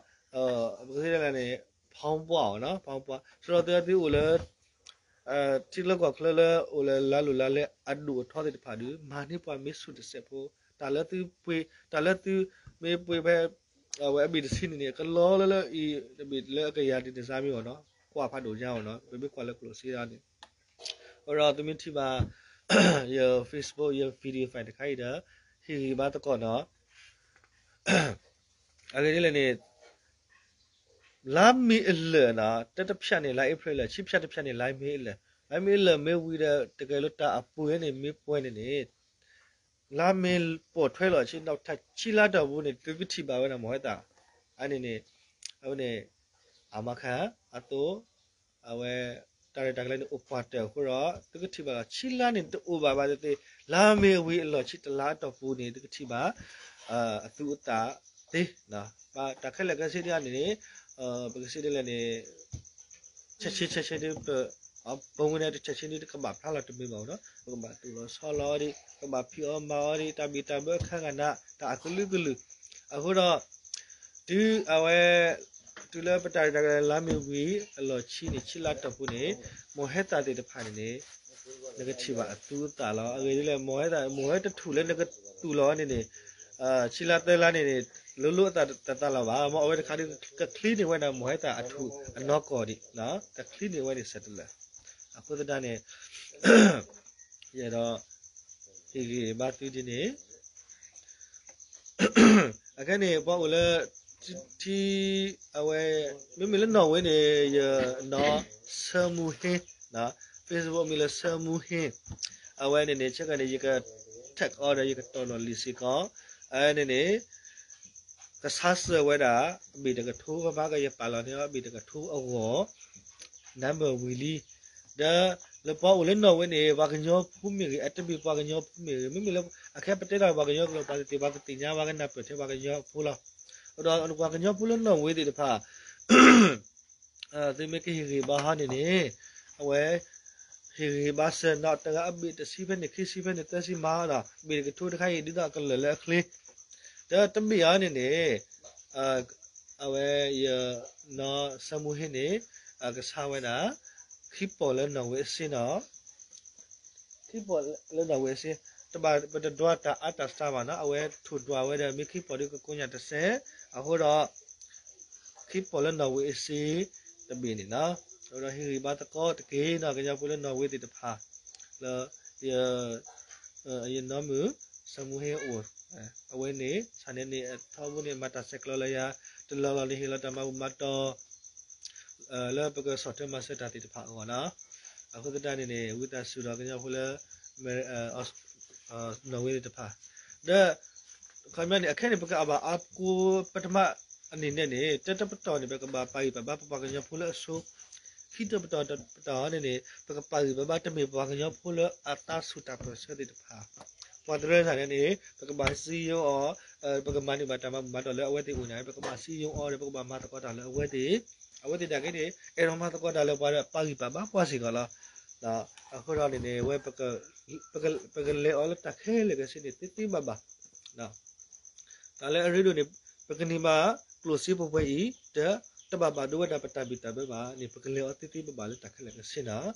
ပကသ့ၣ်ညါန့ၣ် ဖီပှၢ်အီၤနီၤ ဖီပှၢ် ဆိဒီးသုသုအိၣ်လၢ ထံလၢကီၢ်ချၢလၢအိၣ်လၢလါလူၢ်လါလဲအဒိၣ်အထီသ့ၣ်တဖၣ်ဒီး မၤန့ၢ်ပှၤမ့ၢ်ဆူၣ်တစဲးဖိ တၢ်လၢသုပှ့ၤ တၢ်လၢသုမ့ၢ်ပှ့ၤဖဲ အဝဲအဘ့ၣ်တဆံန့ၣ်န့ၣ် ကလီလၢလၢအံၤ တဘ့ၣ်လၢအကယၤဒ်န့ၣ်စါမ့ၢ်အီၤနီၤ ကွၢ်ဖးဒိၣ်ညါအီၤနီၤ ပမ့ၢ်ကွၢ်လၢကျိၣ်စ့ဒၣ်န့ၣ် အဃိဒီးသုမ့ၢ်ထံၣ်ဘၣ် ယ Facebook ယ video file တခါအံၤဒီး ဟ့ၣ်ဂံၢ်ဘါသကိးနီၤ အဂ့ၢ်ဒ်လဲၣ်န့ၣ် လါမ့ၤအလၢာ်နီၤ တၢတဖျၢၣ်န့ၣ် လါအ့ဖြ့ၣ်လၢာ် ဆံဖျၢၣ်တဖျၢၣ်န့ၣ် လါမ့ၤအလၢာ် လါမ့ၤအလၢာ်မ့ၢ်ဝံၤဒီး တကဲလၢတၢ်အပှ့ၤန့ၣ် မ့ၢ်ပှဲၤန့ၣ်န့ၣ် လါမ့ၤပိာ်ထွဲလီၤဆံ နီၣ်ထးဆံလါတီၢ်ပူၤန့ၣ် သုကထံၣ်ဘၣ်ဝဲဒၣ်မ့ၢ်ဟဲသး အန့ၣ်န့ၣ် အဝဲန့ၣ် အမၤခါ အသိး အဝဲ တၢ်ရဲၣ်တၢ်ကျဲၤန့ၣ် အိၣ်ပှၤတၢၢ်အဃိဒီး သုကထံၣ်ဘၣ်လီၤ ဆံလါန့ၣ် တအိၣ်ဘၣ်ဘၣ်သ့ၣ်သ့ၣ် လါမ့ၤအဝံၤအလီၢ်ဆံတလါအတီၢ်ပူၤန့ၣ် သုကထံၣ်ဘၣ် အသူအသးသ့ ဘၣ်တၢ်ခဲလၢာ်ခဲဆ့ဒ်အံၤန့ၣ်န့ၣ် ပကစံးဒ်လဲၣ်န့ၣ် ဆဲးဆ့ဆဲးဆ့ဒ် ပ ပဝဲန့ၣ်တဆဲးဆ့ဒ်တကဘၣ်ဖျါလီၤတမ့ၢ်ဘၣ်နီၤ ပကဘၣ်သူၣ်လီၤဆီလီၤအီၤဒ် ပကဘၣ်ဖံးအီၣ်မၤအီၤဒ် တၢ်ဘံၣ်တၢ်ဘၢအခါဂၤနး တၢ်အကလုာ်ကလုာ် အဃိဒီး တုၤအဝဲ တုၤလၢပတၢ်ရဲၣ်တၢ်ကျဲၤလါမ့ၤဝံၤ အလီၢ်ဆံန့ၣ် ဆံလါတီၢ်ပူၤန့ၣ် မ့ၢ်ဟဲသးသ့ၣ်တဖၣ်န့ၣ်န့ၣ် နကထံၣ်ဘၣ်အသူအသးလီၤ အဂ့ၢ်ဒ်လဲၣ် မ့ၢ်ဟဲသး မ့ၢ်ဟဲတထူၣ်လၢနကသူၣ်လီၤန့ၣ်န့ၣ် ဆံလါသၢလါန့ၣ်န့ၣ် လိၤလိၤအသးတသးလီၤဘၣ် မ်အဝဲတခါဒ်ကချံန့ၢ်ဝဲဒၣ် မ့ၢ်ဟဲသးအထူၣ်အနီၢ်ကီၢ်ဒံး ကချံန့ၢ်ဝဲဒၣ်ဆဲးတလၢာ် အဃိသတးန့ၣ် ယအဲၣ်ဒိး ဟ့ၣ်ဂံၢ်ဘါသုဒ်န့ၣ် အခဲန့ၣ် ပှၤအိၣ်လၢ ထံ အဝဲ မ့မ့ၢ်လၢနီၣ်ဝ့န့ၣ် ယနီၢ် ဆၢမူဟ့ Facebook မံၤလၢဆၢမူဟ့ အဝဲန့ၣ်န့ၣ် ဆၢကန့ၣ် ယက tag အီၤဒီး ယကတီၢ်နီၣ်လံာ်စ့ၢ်ကီး အဝဲန့ၣ်န့ၣ် ကဆါစၢၤဝဲဒၣ် အဘ့ၣ်တကထိ ပဘၣ်ကယပာ်လီၤန့ၢ်အီၤ အဘ့ၣ်တကထိအဂီၢ် နၢ်ပၢၢ်ဝံၤလံ ဒီးလၢပှၤအိၣ်လၢနီၣ်ဝ့န့ၣ် ပှၤကညီဖိမ့ၢ်ဂ့ၤ အတမ့ၢ်ပှၤကညီဖိမ့ၢ်ဂ့ၤ မ့မ့ၢ်လၢ အခဲပတဲတၢ်ပှၤကညီကျိာ် ပှၤသ့ၣ်သ့ၣ် ပှၤကသ့ၣ်ညါ ပှၤကနၢ်ပၢၢ်ထဲပှၤကညီဖိလီၤ. ဒီးပှၤကညီဖိလၢနီၣ်ဝ့သ့ၣ်တဖၣ် သုမ့ၢ်ကဟ့ၣ်ဂံၢ်ဘါဟီန့ၣ်န့ၣ် အဝဲ ဟ့ၣ်ဂံၢ်ဘါစၢၤနီၣ် တဂၤအဘ့ၣ်တဆံဖဲန့ၣ် ခံဆံဖဲန့ၣ် သၢဆံမၤဒီး ဘ့ၣ်တကထိတခါအံၤ ဒ်သိးအကလၢာ်လၢအချ့ ဒီးတဘ့ၣ်အံၤန့ၣ်န့ၣ် အဝဲ ယနီၢ်ဆၢမူဟ့န့ၣ် ကဆါဝဲဒၣ် ခံပီၣ်လၢနီၣ်ဝ့အစ့နီၤ ခံပီၣ်လၢနီၣ်ဝ့အစ့ တဘၣ်ပတဒွးတၢ်အါတၢ်စှၤဘၣ်နီၤ အဝဲထိၣ်ဒွးဝဲဒီး မ့ၢ်ခံပီၣ်ဒီးကကိးညါတစဲး အဃိဒီး ခံပီၣ်လၢနီၣ်ဝ့အစ့ တဘ့ၣ်န့ၣ်နီၤ အဃိဒီးဟ့ၣ်ဂံၢ်ဘါသကိးတက့ၢ်နီၤ ကညီဖိလၢနီၣ်ဝ့သ့ၣ်တဖၣ် လၢ ယနီၢ်မုၣ် ဆၢမူဟ့အအိၣ် အဝဲန့ၣ် ဆၣ်န့ၣ်န့ၣ် အထီဘိန့ၣ် မၤတၢ်ဆဲးကျိးလၢယၤ တလီၢ်လီၢ်န့ၣ် ဟ့ၣ်လီၤတၢ်မၤဘူၣ်မၤတီၢ် လၢပကဆီၣ်ထွဲမၤစၢၤတၢ်သ့ၣ်တဖၣ်အဂီၢ်နီၤ အဃိသတးန့ၣ်န့ၣ် ဝံသးစူၤဒီးကညီဖိလၢ နီၣ်ဝ့သ့ၣ်တဖၣ် ဒီး ခီပညီန့ၣ် အခဲန့ၣ် ပကအဘၣ်အါကိးပထမ အနံၣ်န့ၣ်န့ၣ် တၢတပတီၢ်န့ၣ် ပကဘၣ်ပာ်ဂံၢ်ပာ်ဘါပပှၤကညီဖိလၢအဆိ ခံတပတီၢ်တပတီၢ်န့ၣ်န့ၣ် ပကပာ်ဂံၢ်ပာ်ဘါတမ့ၢ်ပှၤကညီဖိလၢအသးဆူၣ်တၢ်ပၢၢ်ဆၢသ့ၣ်တဖၣ် ပှၤတရၢတၢ်န့ၣ်န့ၣ် ပကဘၣ်စည်းရုံးအီၤ ပကမၤန့ၢ်ဘၣ်တၢ်မၤဘူၣ်မၤတီၢ်လၢအဝဲသ့ၣ်အိၣ်န့ၣ် ပကဘၣ်စည်းရုံးအီၤဒီး ပကဘၣ်မၤသကိးတၢ်လၢအဝဲသ့ၣ် အဝဲသ့ၣ်ဒၣ်က့န့ၣ် အဲၣ်ဒိးမၤသကိးတၢ်လၢပှၤဒီးပာ်ဂံၢ်ပာ်ဘါပှၤစ့ၢ်ကီးလီၤ. အဃိဒီးန့ၣ်န့ၣ် ဝဲ ပကလဲၤအီၤလၢတၢ်ခဲလၢာ်ခဲဆ့န့ၣ် သ့သ့ဘၣ်ဘၣ် တၢ်လၢအရ့ဒိၣ်န့ၣ် ပကန့ၢ်ဘၣ်ကျိၣ်စ့ပှဲၤပှဲၤအံၤ တ တဘၣ်ဘၣ်ဒိဝဲဒၣ်ပတၢ်ဘံၣ်တၢ်ဘၢဘၣ်န့ၣ် ပကလဲၤအီၤသ့သ့ဘၣ်ဘၣ်လၢတၢ်ခဲလၢာ်ခဲဆ့နီၤ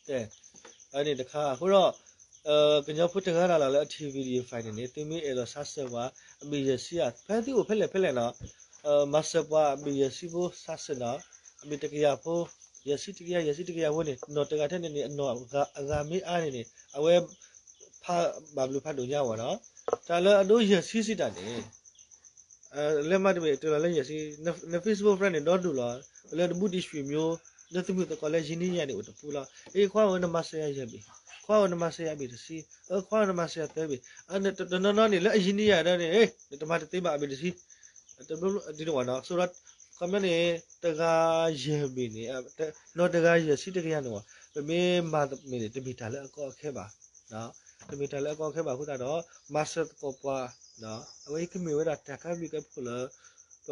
ကဲ အန့ၣ်တခါ အဃိဒီး ကညီဖိတဂၤလၢ်လၢ်လၢအထံၣ် video file န့ၣ်န့ၣ် သုမ့ၢ်အဲၣ်ဒိးဆါစၢၤပှၤ အဘ့ၣ်ယဲၢ်ဆံဧါ ဖဲသုအိၣ်ဖဲလဲၣ်ဖဲလဲၣ်နီၤ မၤစၢၤပှၤအဘ့ၣ်ယဲၢ်ဆံဖိဆါစၢၤနီၤ အဘ့ၣ်တကယၤဖိ ယဲၢ်ဆံတကယၤ ယဲၢ်ဆံတကယၤဖိန့ၣ် နီၢ်တဂၤထဲန့ၣ်န့ၣ် အနီၢ်အဂၤမ့ၢ်အါန့ၣ်န့ၣ် အဝဲ ဖးဘၣ်ဘျုးဖးဒိၣ်ညါဝဲနီၤ တၢ်လၢအဒိယဲၢ်ဆံစံးတၢ်န့ၣ် လဲၤမးတဘ့ၣ် တုၤလီၤလၢယဲၢ်ဆံ န Facebook friend န့ၣ် ဒီဒူၣ်လီၤ လၢနဘူးတံၢ်ရွှံၣ်မျိၤ နသုးမုၢ်သကိးလၢယံၤနံယၤန့ၣ် အိၣ်တပူၤလီၤ အ့ ခွါဧၢ နမၤစၢၤယၤယဲၢ်ဘ့ၣ် ခွါဧၢ နမၤစၢၤယၤဘ့ၣ်တဆံ အၢ ခွါဧၢ နမၤစၢၤယၤသၢဘ့ၣ် တနီၤနီၤန့ၣ် လၢအယံၤနံယၤဒီးန့ၣ် နတမၤတသ့ဘၣ်အဘ့ၣ်တဆံ တဘျီဘျီဒ်န့ၣ်ဝဲနီၤ ဆိုတော့ ခီပညီန့ၣ် တဂၤယဲၢ်ဘ့ၣ်န့ၣ် နီၢ်တဂၤယဲၢ်ဆံတကယၤန့ၣ်ဝဲ ပမ့ၢ်မၤမ့ၢ်န့ၣ် တမ့ၢ်တၢ်လၢအကီအခဲဘၣ် တမ့ၢ်တၢ်လၢအကီအခဲဘၣ်အဃိသတးဒီး မၤစၢၤသကိးပှၤ အဝဲအံၤကမ့ၢ်ဝဲဒၣ်တၢ်ကါဘျုးကဲဖှိၣ်လၢ ပ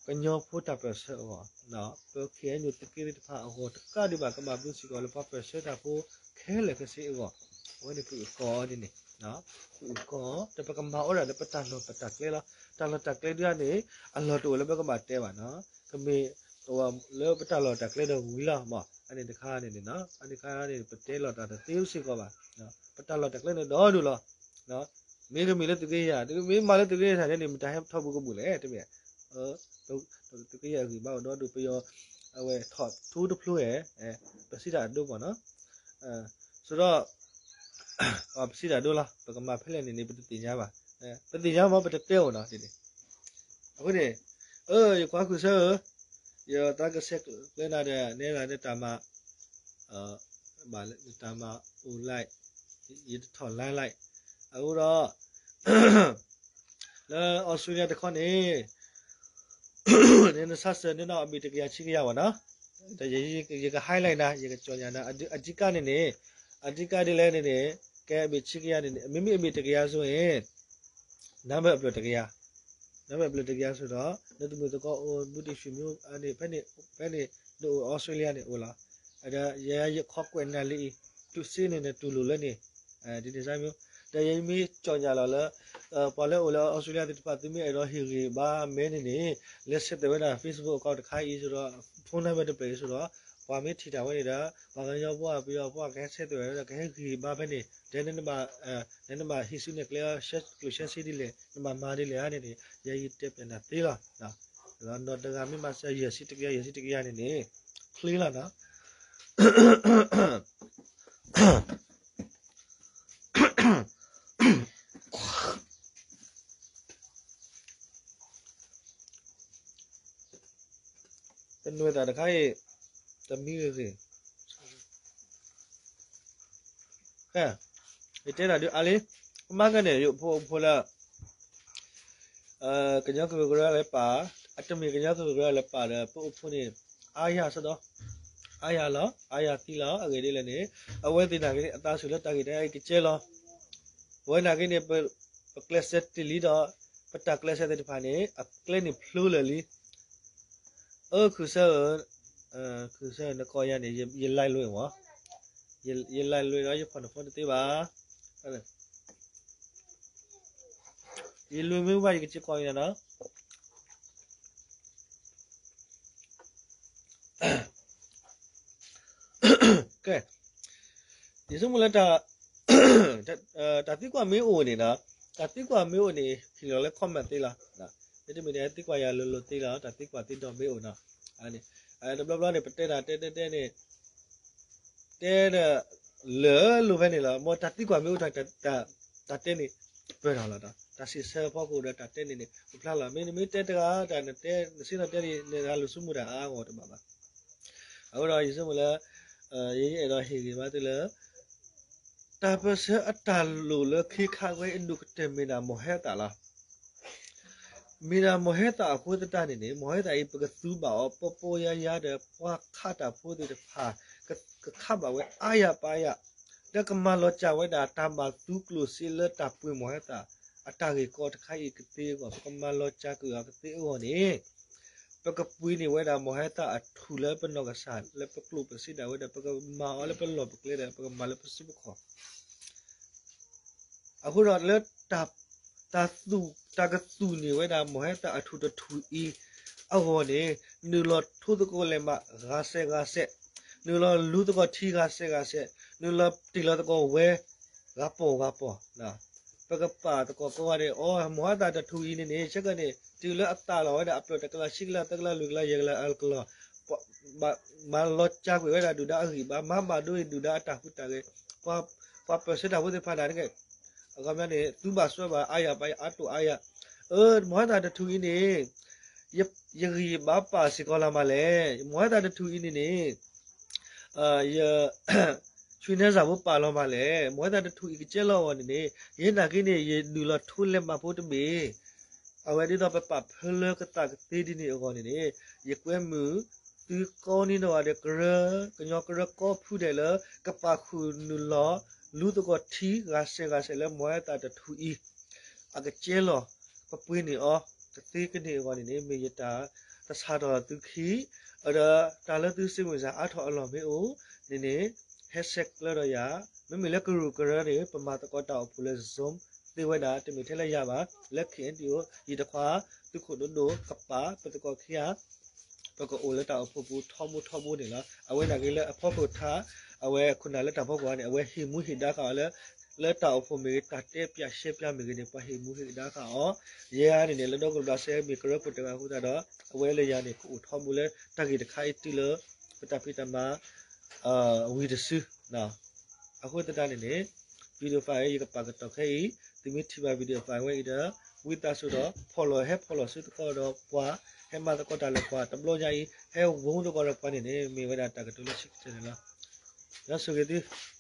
ကညီဖိတၢ်ပၢၢ်ဆၢအဂီၢ် ပ ခ့ၣ်အဲၣ်ယူၣ် သုးက့သ့ၣ်တဖၣ်အဂီၢ် တကးဒံးဘၣ် ကဘၣ်ဘျုးစ့ၢ်ကီးလၢပှၤပၢၢ်ဆၢတၢ်ဖိခဲလၢာ်ခဲဆ့အဂီၢ် အဝဲန့ၣ်ပအုၣ်ကီၤအီၤဒ်န့ၣ် ပအုၣ်ကီၤ ဒီးပကမၤအီၤဒၣ်လၢပတၢ်လီၢ်ပတၢ်ကျဲလီၤ. တၢ်လီၢ်တၢ်ကျဲဒ်အံၤန့ၣ် အလီၢ်တအိၣ်လၢပကဘၣ်တဲဘၣ်နီၤ ကမ့ၢ်လၢပတၢ်လီၢ်တၢ်ကျဲဒီးဝံၤလီၤမး အန့ၣ်တခါန့ၣ်န့ၣ် အန့ၣ်တခါန့ၣ် ပတဲလီၤတၢ်တသ့စ့ၢ်ကီးဘၣ် ပတၢ်လီၢ်တၢ်ကျဲန့ၣ်ဒီဒူၣ်လီၤ. မ့တမ့ၢ်လၢသုးက့ယဲၢ်, မ့ၢ်မၤလၢသုးက့ယဲၢ်တၢ်န့ၣ် မတၤဟဲထီၣ်ဘူးကဘူးလဲၣ်, တမ့ၢ်, သုးက့ယဲၢ်အဂံၢ်ဘါအိၣ်ဒီဒူၣ်, ပယီၤ အဝဲထီၣ်ထူတဖျိဧဲ, ပစံးတၢ်အဒိမ့ၢ်နီၤ, ဆိုတော့ ပစံးတၢ်ဒိလီၤ, ပကမၤဖဲလဲၣ်န့ၣ်န့ၣ် ပတသ့ၣ်ညါဘၣ်, ပသ့ၣ်ညါမ့ၢ် ပတတဲအိၣ်နီၤန့ၣ်, အဃိန့ၣ်, ယကွၢ်ခုၣ်ဆၢဧၢ, ယသးကဆဲးကျၢနၤဒီး နဲဒၣ်နတၢ်မၤ ဘၣ်နတၢ်မၤအိၣ်လၢ, ယတထီၣ်လါလၢ, အဃိဒီး လၢအီစထြ့လယါတခီန့ၣ် နနဆါစၢၤန့ၣ်နီၤ အမ့ၢ်တကယၤဆံကယၤဘၣ်နီၤ, ဒီးယက highlight နၤ ယကကြေညာနၤ, အဓိကန့ၣ်န့ၣ်, အဓိကဒ်လဲၣ်န့ၣ်န့ၣ်, ကဲအမ့ၢ်ဆံကယၤန့ၣ်န့ၣ် မ့မ့ၢ်အမ့ၢ်တကယၤစိၤန့ၣ် နံပါတ်အဖျၢၣ်တကယၤ, နံပါတ်အဖျၢၣ်တကယၤစိၤဒီး နသမုာ်သကိးအိၣ် ဘူးတံၢ်ဆှံမ့ၢ် ဖဲန့ၣ်, ဖဲန့ၣ် ဒ်အိၣ်အီစထြ့လယါန့ၣ်အိၣ်လီၤ, ဒီးယဲယခီကွဲးနၤလံအံၤ, တုၤစ့န့ၣ် နတူၢ်လိာ်လၢန့ၣ်, ဒ်န့ၣ်စ့ၢ်မ့ၢ်, ဒီးယမ့ၢ်ကြေညာလီၤလၢ ပှၤလၢအိၣ်လၢအီစထြ့လယါသ့ၣ်တဖၣ် သုမ့ၢ်အဲၣ်ဒိးဟ့ၣ်ဂံၢ်ဘါမဲန့ၣ်န့ၣ်, လဲၤဆဲးသွဲၣ်ဝဲဒၣ် Facebook account တခါအံၤစိဒီး phone number တဖျၢၣ်အံၤစိဒီး, ပှၤမ့ၢ်ထံၣ်တၢ်ဝဲန့ၣ်ဒီး ပှၤကညီဖိ ပယီၤဖိ ကဟဲဆဲးသွဲၣ်ဝဲဒီး ကဟဲဂံၢ်ဘါဖဲန့ၣ်, ဒီး နနဘၣ်ဟံးစုနဲၣ်ကျဲ ကျိၣ်ရှဲစ့ဒ်လဲၣ်, နဘၣ်မၤဒ်လဲၣ်ဧါန့ၣ်န့ၣ် ယဲယတဲပျဲနၤသ့လီၤ, ဒီးနီၢ်တဂၤမ့ၢ်မၤစၢၤယဲၢ်ဆံတကယၤ ယဲၢ်ဆံတကယၤန့ၣ်န့ၣ် ချ့လီၤနီၤ တနွဲၣ်တၢ်တခါအံၤ တမံဂ့ၤဂ့ၤ, ယတဲတၢ်ဒုးအါလံ, မ့ၢ်ကဲန့ၣ် ယဖိအိၣ်ဖိလၢ ကညီကရူၢ်ကရၢလၢပာ်, အတမ့ၢ်ကညီကရူၢ်ကရၢလၢပာ်ဒီး ပအိၣ်ဖိန့ၣ် အါယၤစ့ၢ်ဒီး, အါယၤလီၤ, အါယၤသံလီၤ, အဂ့ၢ်ဒ်လဲၣ်န့ၣ်, အဝဲသ့ၣ်နာ်က့န့ၣ် အသးဆူၣ်လၢတၢ်ဂ့ၢ်တၢ်အံၤကကဲလီၤ, အဝဲနာ်က့န့ၣ် ပကျဲးစၢးတ့ၢ်လံဒီး ပတၢ်ကျဲးစၢးသ့ၣ်တဖၣ်န့ၣ် အကျဲန့ၣ်ဖျိလၢာ်လံ, အၢ ခုၣ်ဆၢဧၢ, ခုၣ်ဆၢနကိးယၤန့ၣ် ယ live လွဲၢ်မး, ယ live လွဲၢ်ဒီး ယဖီၣ်နဖီတသ့ဘၣ်, ယလွဲၢ်မ့ၢ်ဘၣ် ယကစ့ကိးယၤနီၤ, ကဲ, ယဆိကမိၣ်လၢ တၢ်သံကွၢ်မ့ၢ်အိၣ်န့ၣ်နီၤ, တၢ်သံကွၢ်မ့ၢ်အိၣ်န့ၣ် ဟ့ၣ်လီၤလၢ comment သ့လီၤ, မ့တမ့ၢ်န့ၣ် သံကွၢ်ယၤလိၤလိၤသ့လီၤ, တၢ်သံကွၢ်သံဒိးမ့ၢ်အိၣ်နီၤ, တဘျီဘျီန့ၣ် ပတဲတၢ်တဲတဲတဲန့ၣ် တဲဒီး လၢလိၤဖဲန့ၣ်လီၤ, မ်တၢ်သံကွၢ်မ့ၢ်အိၣ်ထီၣ် တၢ်တဲန့ၣ် ပၢၢ်ထီၣ်လီၤ, တၢ်စံးဆၢဖီခိၣ်ဒီးတၢ်တဲန့ၣ်န့ၣ် ပဖျါလီၤ, မ့တမ့ၢ်တဲတဂၤ တၢ်နတဲ နစ့နီၤတဲန့ၣ် နဂၤလိာ်ဆိကမိၣ်တၢ်အါဂီၢ်တဘၣ်ဘၣ်, အဃိဒီးယဆိကမိၣ်လၢ ယအဲၣ်ဒိးဟ့ၣ်ဂံၢ်ဘါသုလၢ တၢ်ပၢၢ်ဆၢအတၢ်လိၣ်လၢခံခါဝဲအံၤ ဒိၣ်ကတၢၢ်မ့ၢ်ဒၣ် မီၢ်ဟဲသၣ်လီၤ. မ့ၢ်ဒၣ်မီၢ်ဟဲသၣ်အဃိသတးန့ၣ်န့ၣ် မီၢ်ဟဲသၣ်အံၤ ပကသူဘၣ်အီၤ ပီပီယါယါဒီး ပှၤခးတၢ်ဖိသ့ၣ်တဖၣ် ကခးဘၣ်ဝဲအါယၤပါယၤ, ဒီးကမၤလီၤစၢ်ဝဲဒၣ် တၢ်ဘၣ်သူကျိၣ်စ့လၢတၢ်ပှ့ၤမီၢ်ဟဲသၣ် အတၢ်ဂ့ၢ်ကီတခါအံၤကသ့အဂီၢ် ပကမၤလီၤစၢ်ကွံာ်အီၤကသ့အဂီၢ်န့ၣ် ပကပှ့ၤန့ၢ်ဝဲဒၣ် မီၢ်ဟဲသၣ်အထူၣ်လၢပနီၢ်ကစၢ် လၢပကျိၣ်ပစ့ဒၣ်ဝဲဒီး ပကမၤအီၤလၢပလီၢ်ပကျဲဒီး ပကမၤလၢပစုပခီၣ် အဃိဒီးလၢ တၢ်သူၣ် တၢ်ကသူၣ်န့ၢ်ဝဲဒၣ် မီၢ်ဟဲသၣ်အထူၣ်တထူၣ်အံၤအဂီၢ်န့ၣ် နုာ်လီၤထိသကိးလဲၤမးဂၤစဲးဂၤစဲး, နုာ်လီၤလူၤသကိးထံဂၤစဲးဂၤစဲး, နုာ်လီၤတ့ၢ်လီၤသကိးဝဲ ဂၤပီၢ်ဂၤပီၢ်, ပကပာ်သကိးကိးဂၤဒဲး အိ မီၢ်ဟဲသၣ်တထူၣ်အံၤန့ၣ်န့ၣ် ဆၢကတီၢ်န့ၣ် တုၤလၢအသၣ်လီၤဝဲဒၣ် အဖျၢၣ်တကလး ဆံကလး သၢကလး လွံၢ်ကလး ယဲၢ်ကလး အကလီၢ် မၤလီၤစၢ်ကွံာ်ဝဲဒၣ်ဒုၣ်ဒါအဂံၢ်ဘါ မၤဘၣ်ဒိအံၤဒုၣ်ဒါအတၢ်ဟူးတၢ်ဂဲၤ, ပှၤပၢၢ်ဆၢတၢ်ဖိသ့ၣ်တဖၣ်န့ၣ်တက့ၢ် အခီပညီန့ၣ် သူဘၣ်စွဲဘၣ်အါယၤပါယၤအါတိၢ်အါယၤ, အၢ မီၢ်ဟဲသၣ်တထူၣ်အံၤန့ၣ် ယဂံၢ်ယဘါပာ်စ့ၢ်ကီးလီၤမးလဲၣ်, မီၢ်ဟဲသၣ်တထူၣ်အံၤန့ၣ်န့ၣ် ယ ဆွေနန်းစာ ဖိပာ်လီၤမးလဲၣ်, မီၢ်ဟဲသၣ်တထူၣ်အံၤကကဲလီၤအဂီၢ်န့ၣ်န့ၣ် ယဲနာ်က့န့ၣ် ယနုာ်လီၤထိလဲၤမးဖိတဘ့ၣ်, အဝဲဒ်သိးပပာ်ဖၢလၢကသးကသ့ဒ်န့ၣ်အဂီၢ်န့ၣ်န့ၣ် ယကွဲမုာ်သုကိးနံၤဒိၣ်ဂၤဒီး ကရၢ ကညီကရၢကိးဖုဒဲးလၢ ကပာ်ဃုာ်နုာ်လီၤ လူၤသကိးထံဂၤစဲးဂၤစဲးလၢမီၢ်ဟဲသၣ်တထူၣ်အံၤ အကကဲလီၤ ပပှ့ၤန့ၢ်အီၤ ကသ့ကန့ၢ်အဂီၢ်န့ၣ်န့ၣ် မ့ၢ်ယတၢ်သဆၣ်ထီၣ်သုခံ ဒီးတၢ်လၢသုစ့မုၢ်စၢ်အါထီၣ်အလီၢ်မ့ၢ်အိၣ်န့ၣ်န့ၣ် ဟဲဆဲးကျၢဒီးယၤ, မ့မ့ၢ်လၢကရူၢ်ကရၢန့ၣ် ပမၤသကိးတၢ်အိၣ်ဖှိၣ်လၢ Zoom သ့ဝဲဒၣ် တမ့ၢ်ထဲလၢယၤဘၣ်, လၢ K N D O ယံၤတခွါ သုးခိၣ်ဒိၣ်ဒိၣ်ကပာ် ပသကိးခံဂၤ ပကအိၣ်လၢတၢ်အိၣ်ဖှိၣ်ပူၤထီဘိထီဘိန့ၣ်လီၤ. အဝဲနာ်က့လၢအဖီခိၣ်ထါ အဝဲခိၣ်နၢ်လၢတၢ်ဖီခိၣ်န့ၣ် အဝဲဟ့ၣ်မူဟ့ၣ်ဒါဃာ်အီၤလၢ လၢတၢ်အိၣ်ဖှိၣ်မ့ၢ်ဂ့ၤ တၢ်တဲပၠးရှဲပၠးမ့ၢ်ဂ့ၤန့ၣ် ပှၤဟ့ၣ်မူဟ့ၣ်ဒါဃာ်အီၤ. ယဲန့ၣ်န့ၣ် လၢဒီကလုာ်ဘျးစဲမ့ၢ်ကရၢခိၣ်တဂၤအဃိသတးဒီး အဝဲလၢယၤန့ၣ် ကအိၣ်ထီဘိလၢတၢ်ဂ့ၢ်တခါအံၤတုၤလၢ ပတၢ်ဖံးတၢ်မၤ ဝံၤတစု အဃိသတးန့ၣ်န့ၣ် video file ယကပာ်ကတီၢ်ခဲအံၤ, သုမ့ၢ်ထံၣ်ဘၣ် video file ဝဲအံၤဒီး ဝံသးစူၤဒီး ဖီၣ်လီၤ ဟဲဖီၣ်လီၤစုသကိးဒီးပှၤ, ဟဲမၤသကိးတၢ်လၢပှၤ, တဘျီညါအံၤ ဟဲဝဲသကိးဒီးပှၤန့ၣ်န့ၣ် မ့ၢ်ဝဲဒၣ်တၢ်ကတိၤလၢဆံးကတၢၢ်န့ၣ်လီၤ. ယွၤဆိၣ်ဂ့ၤသု.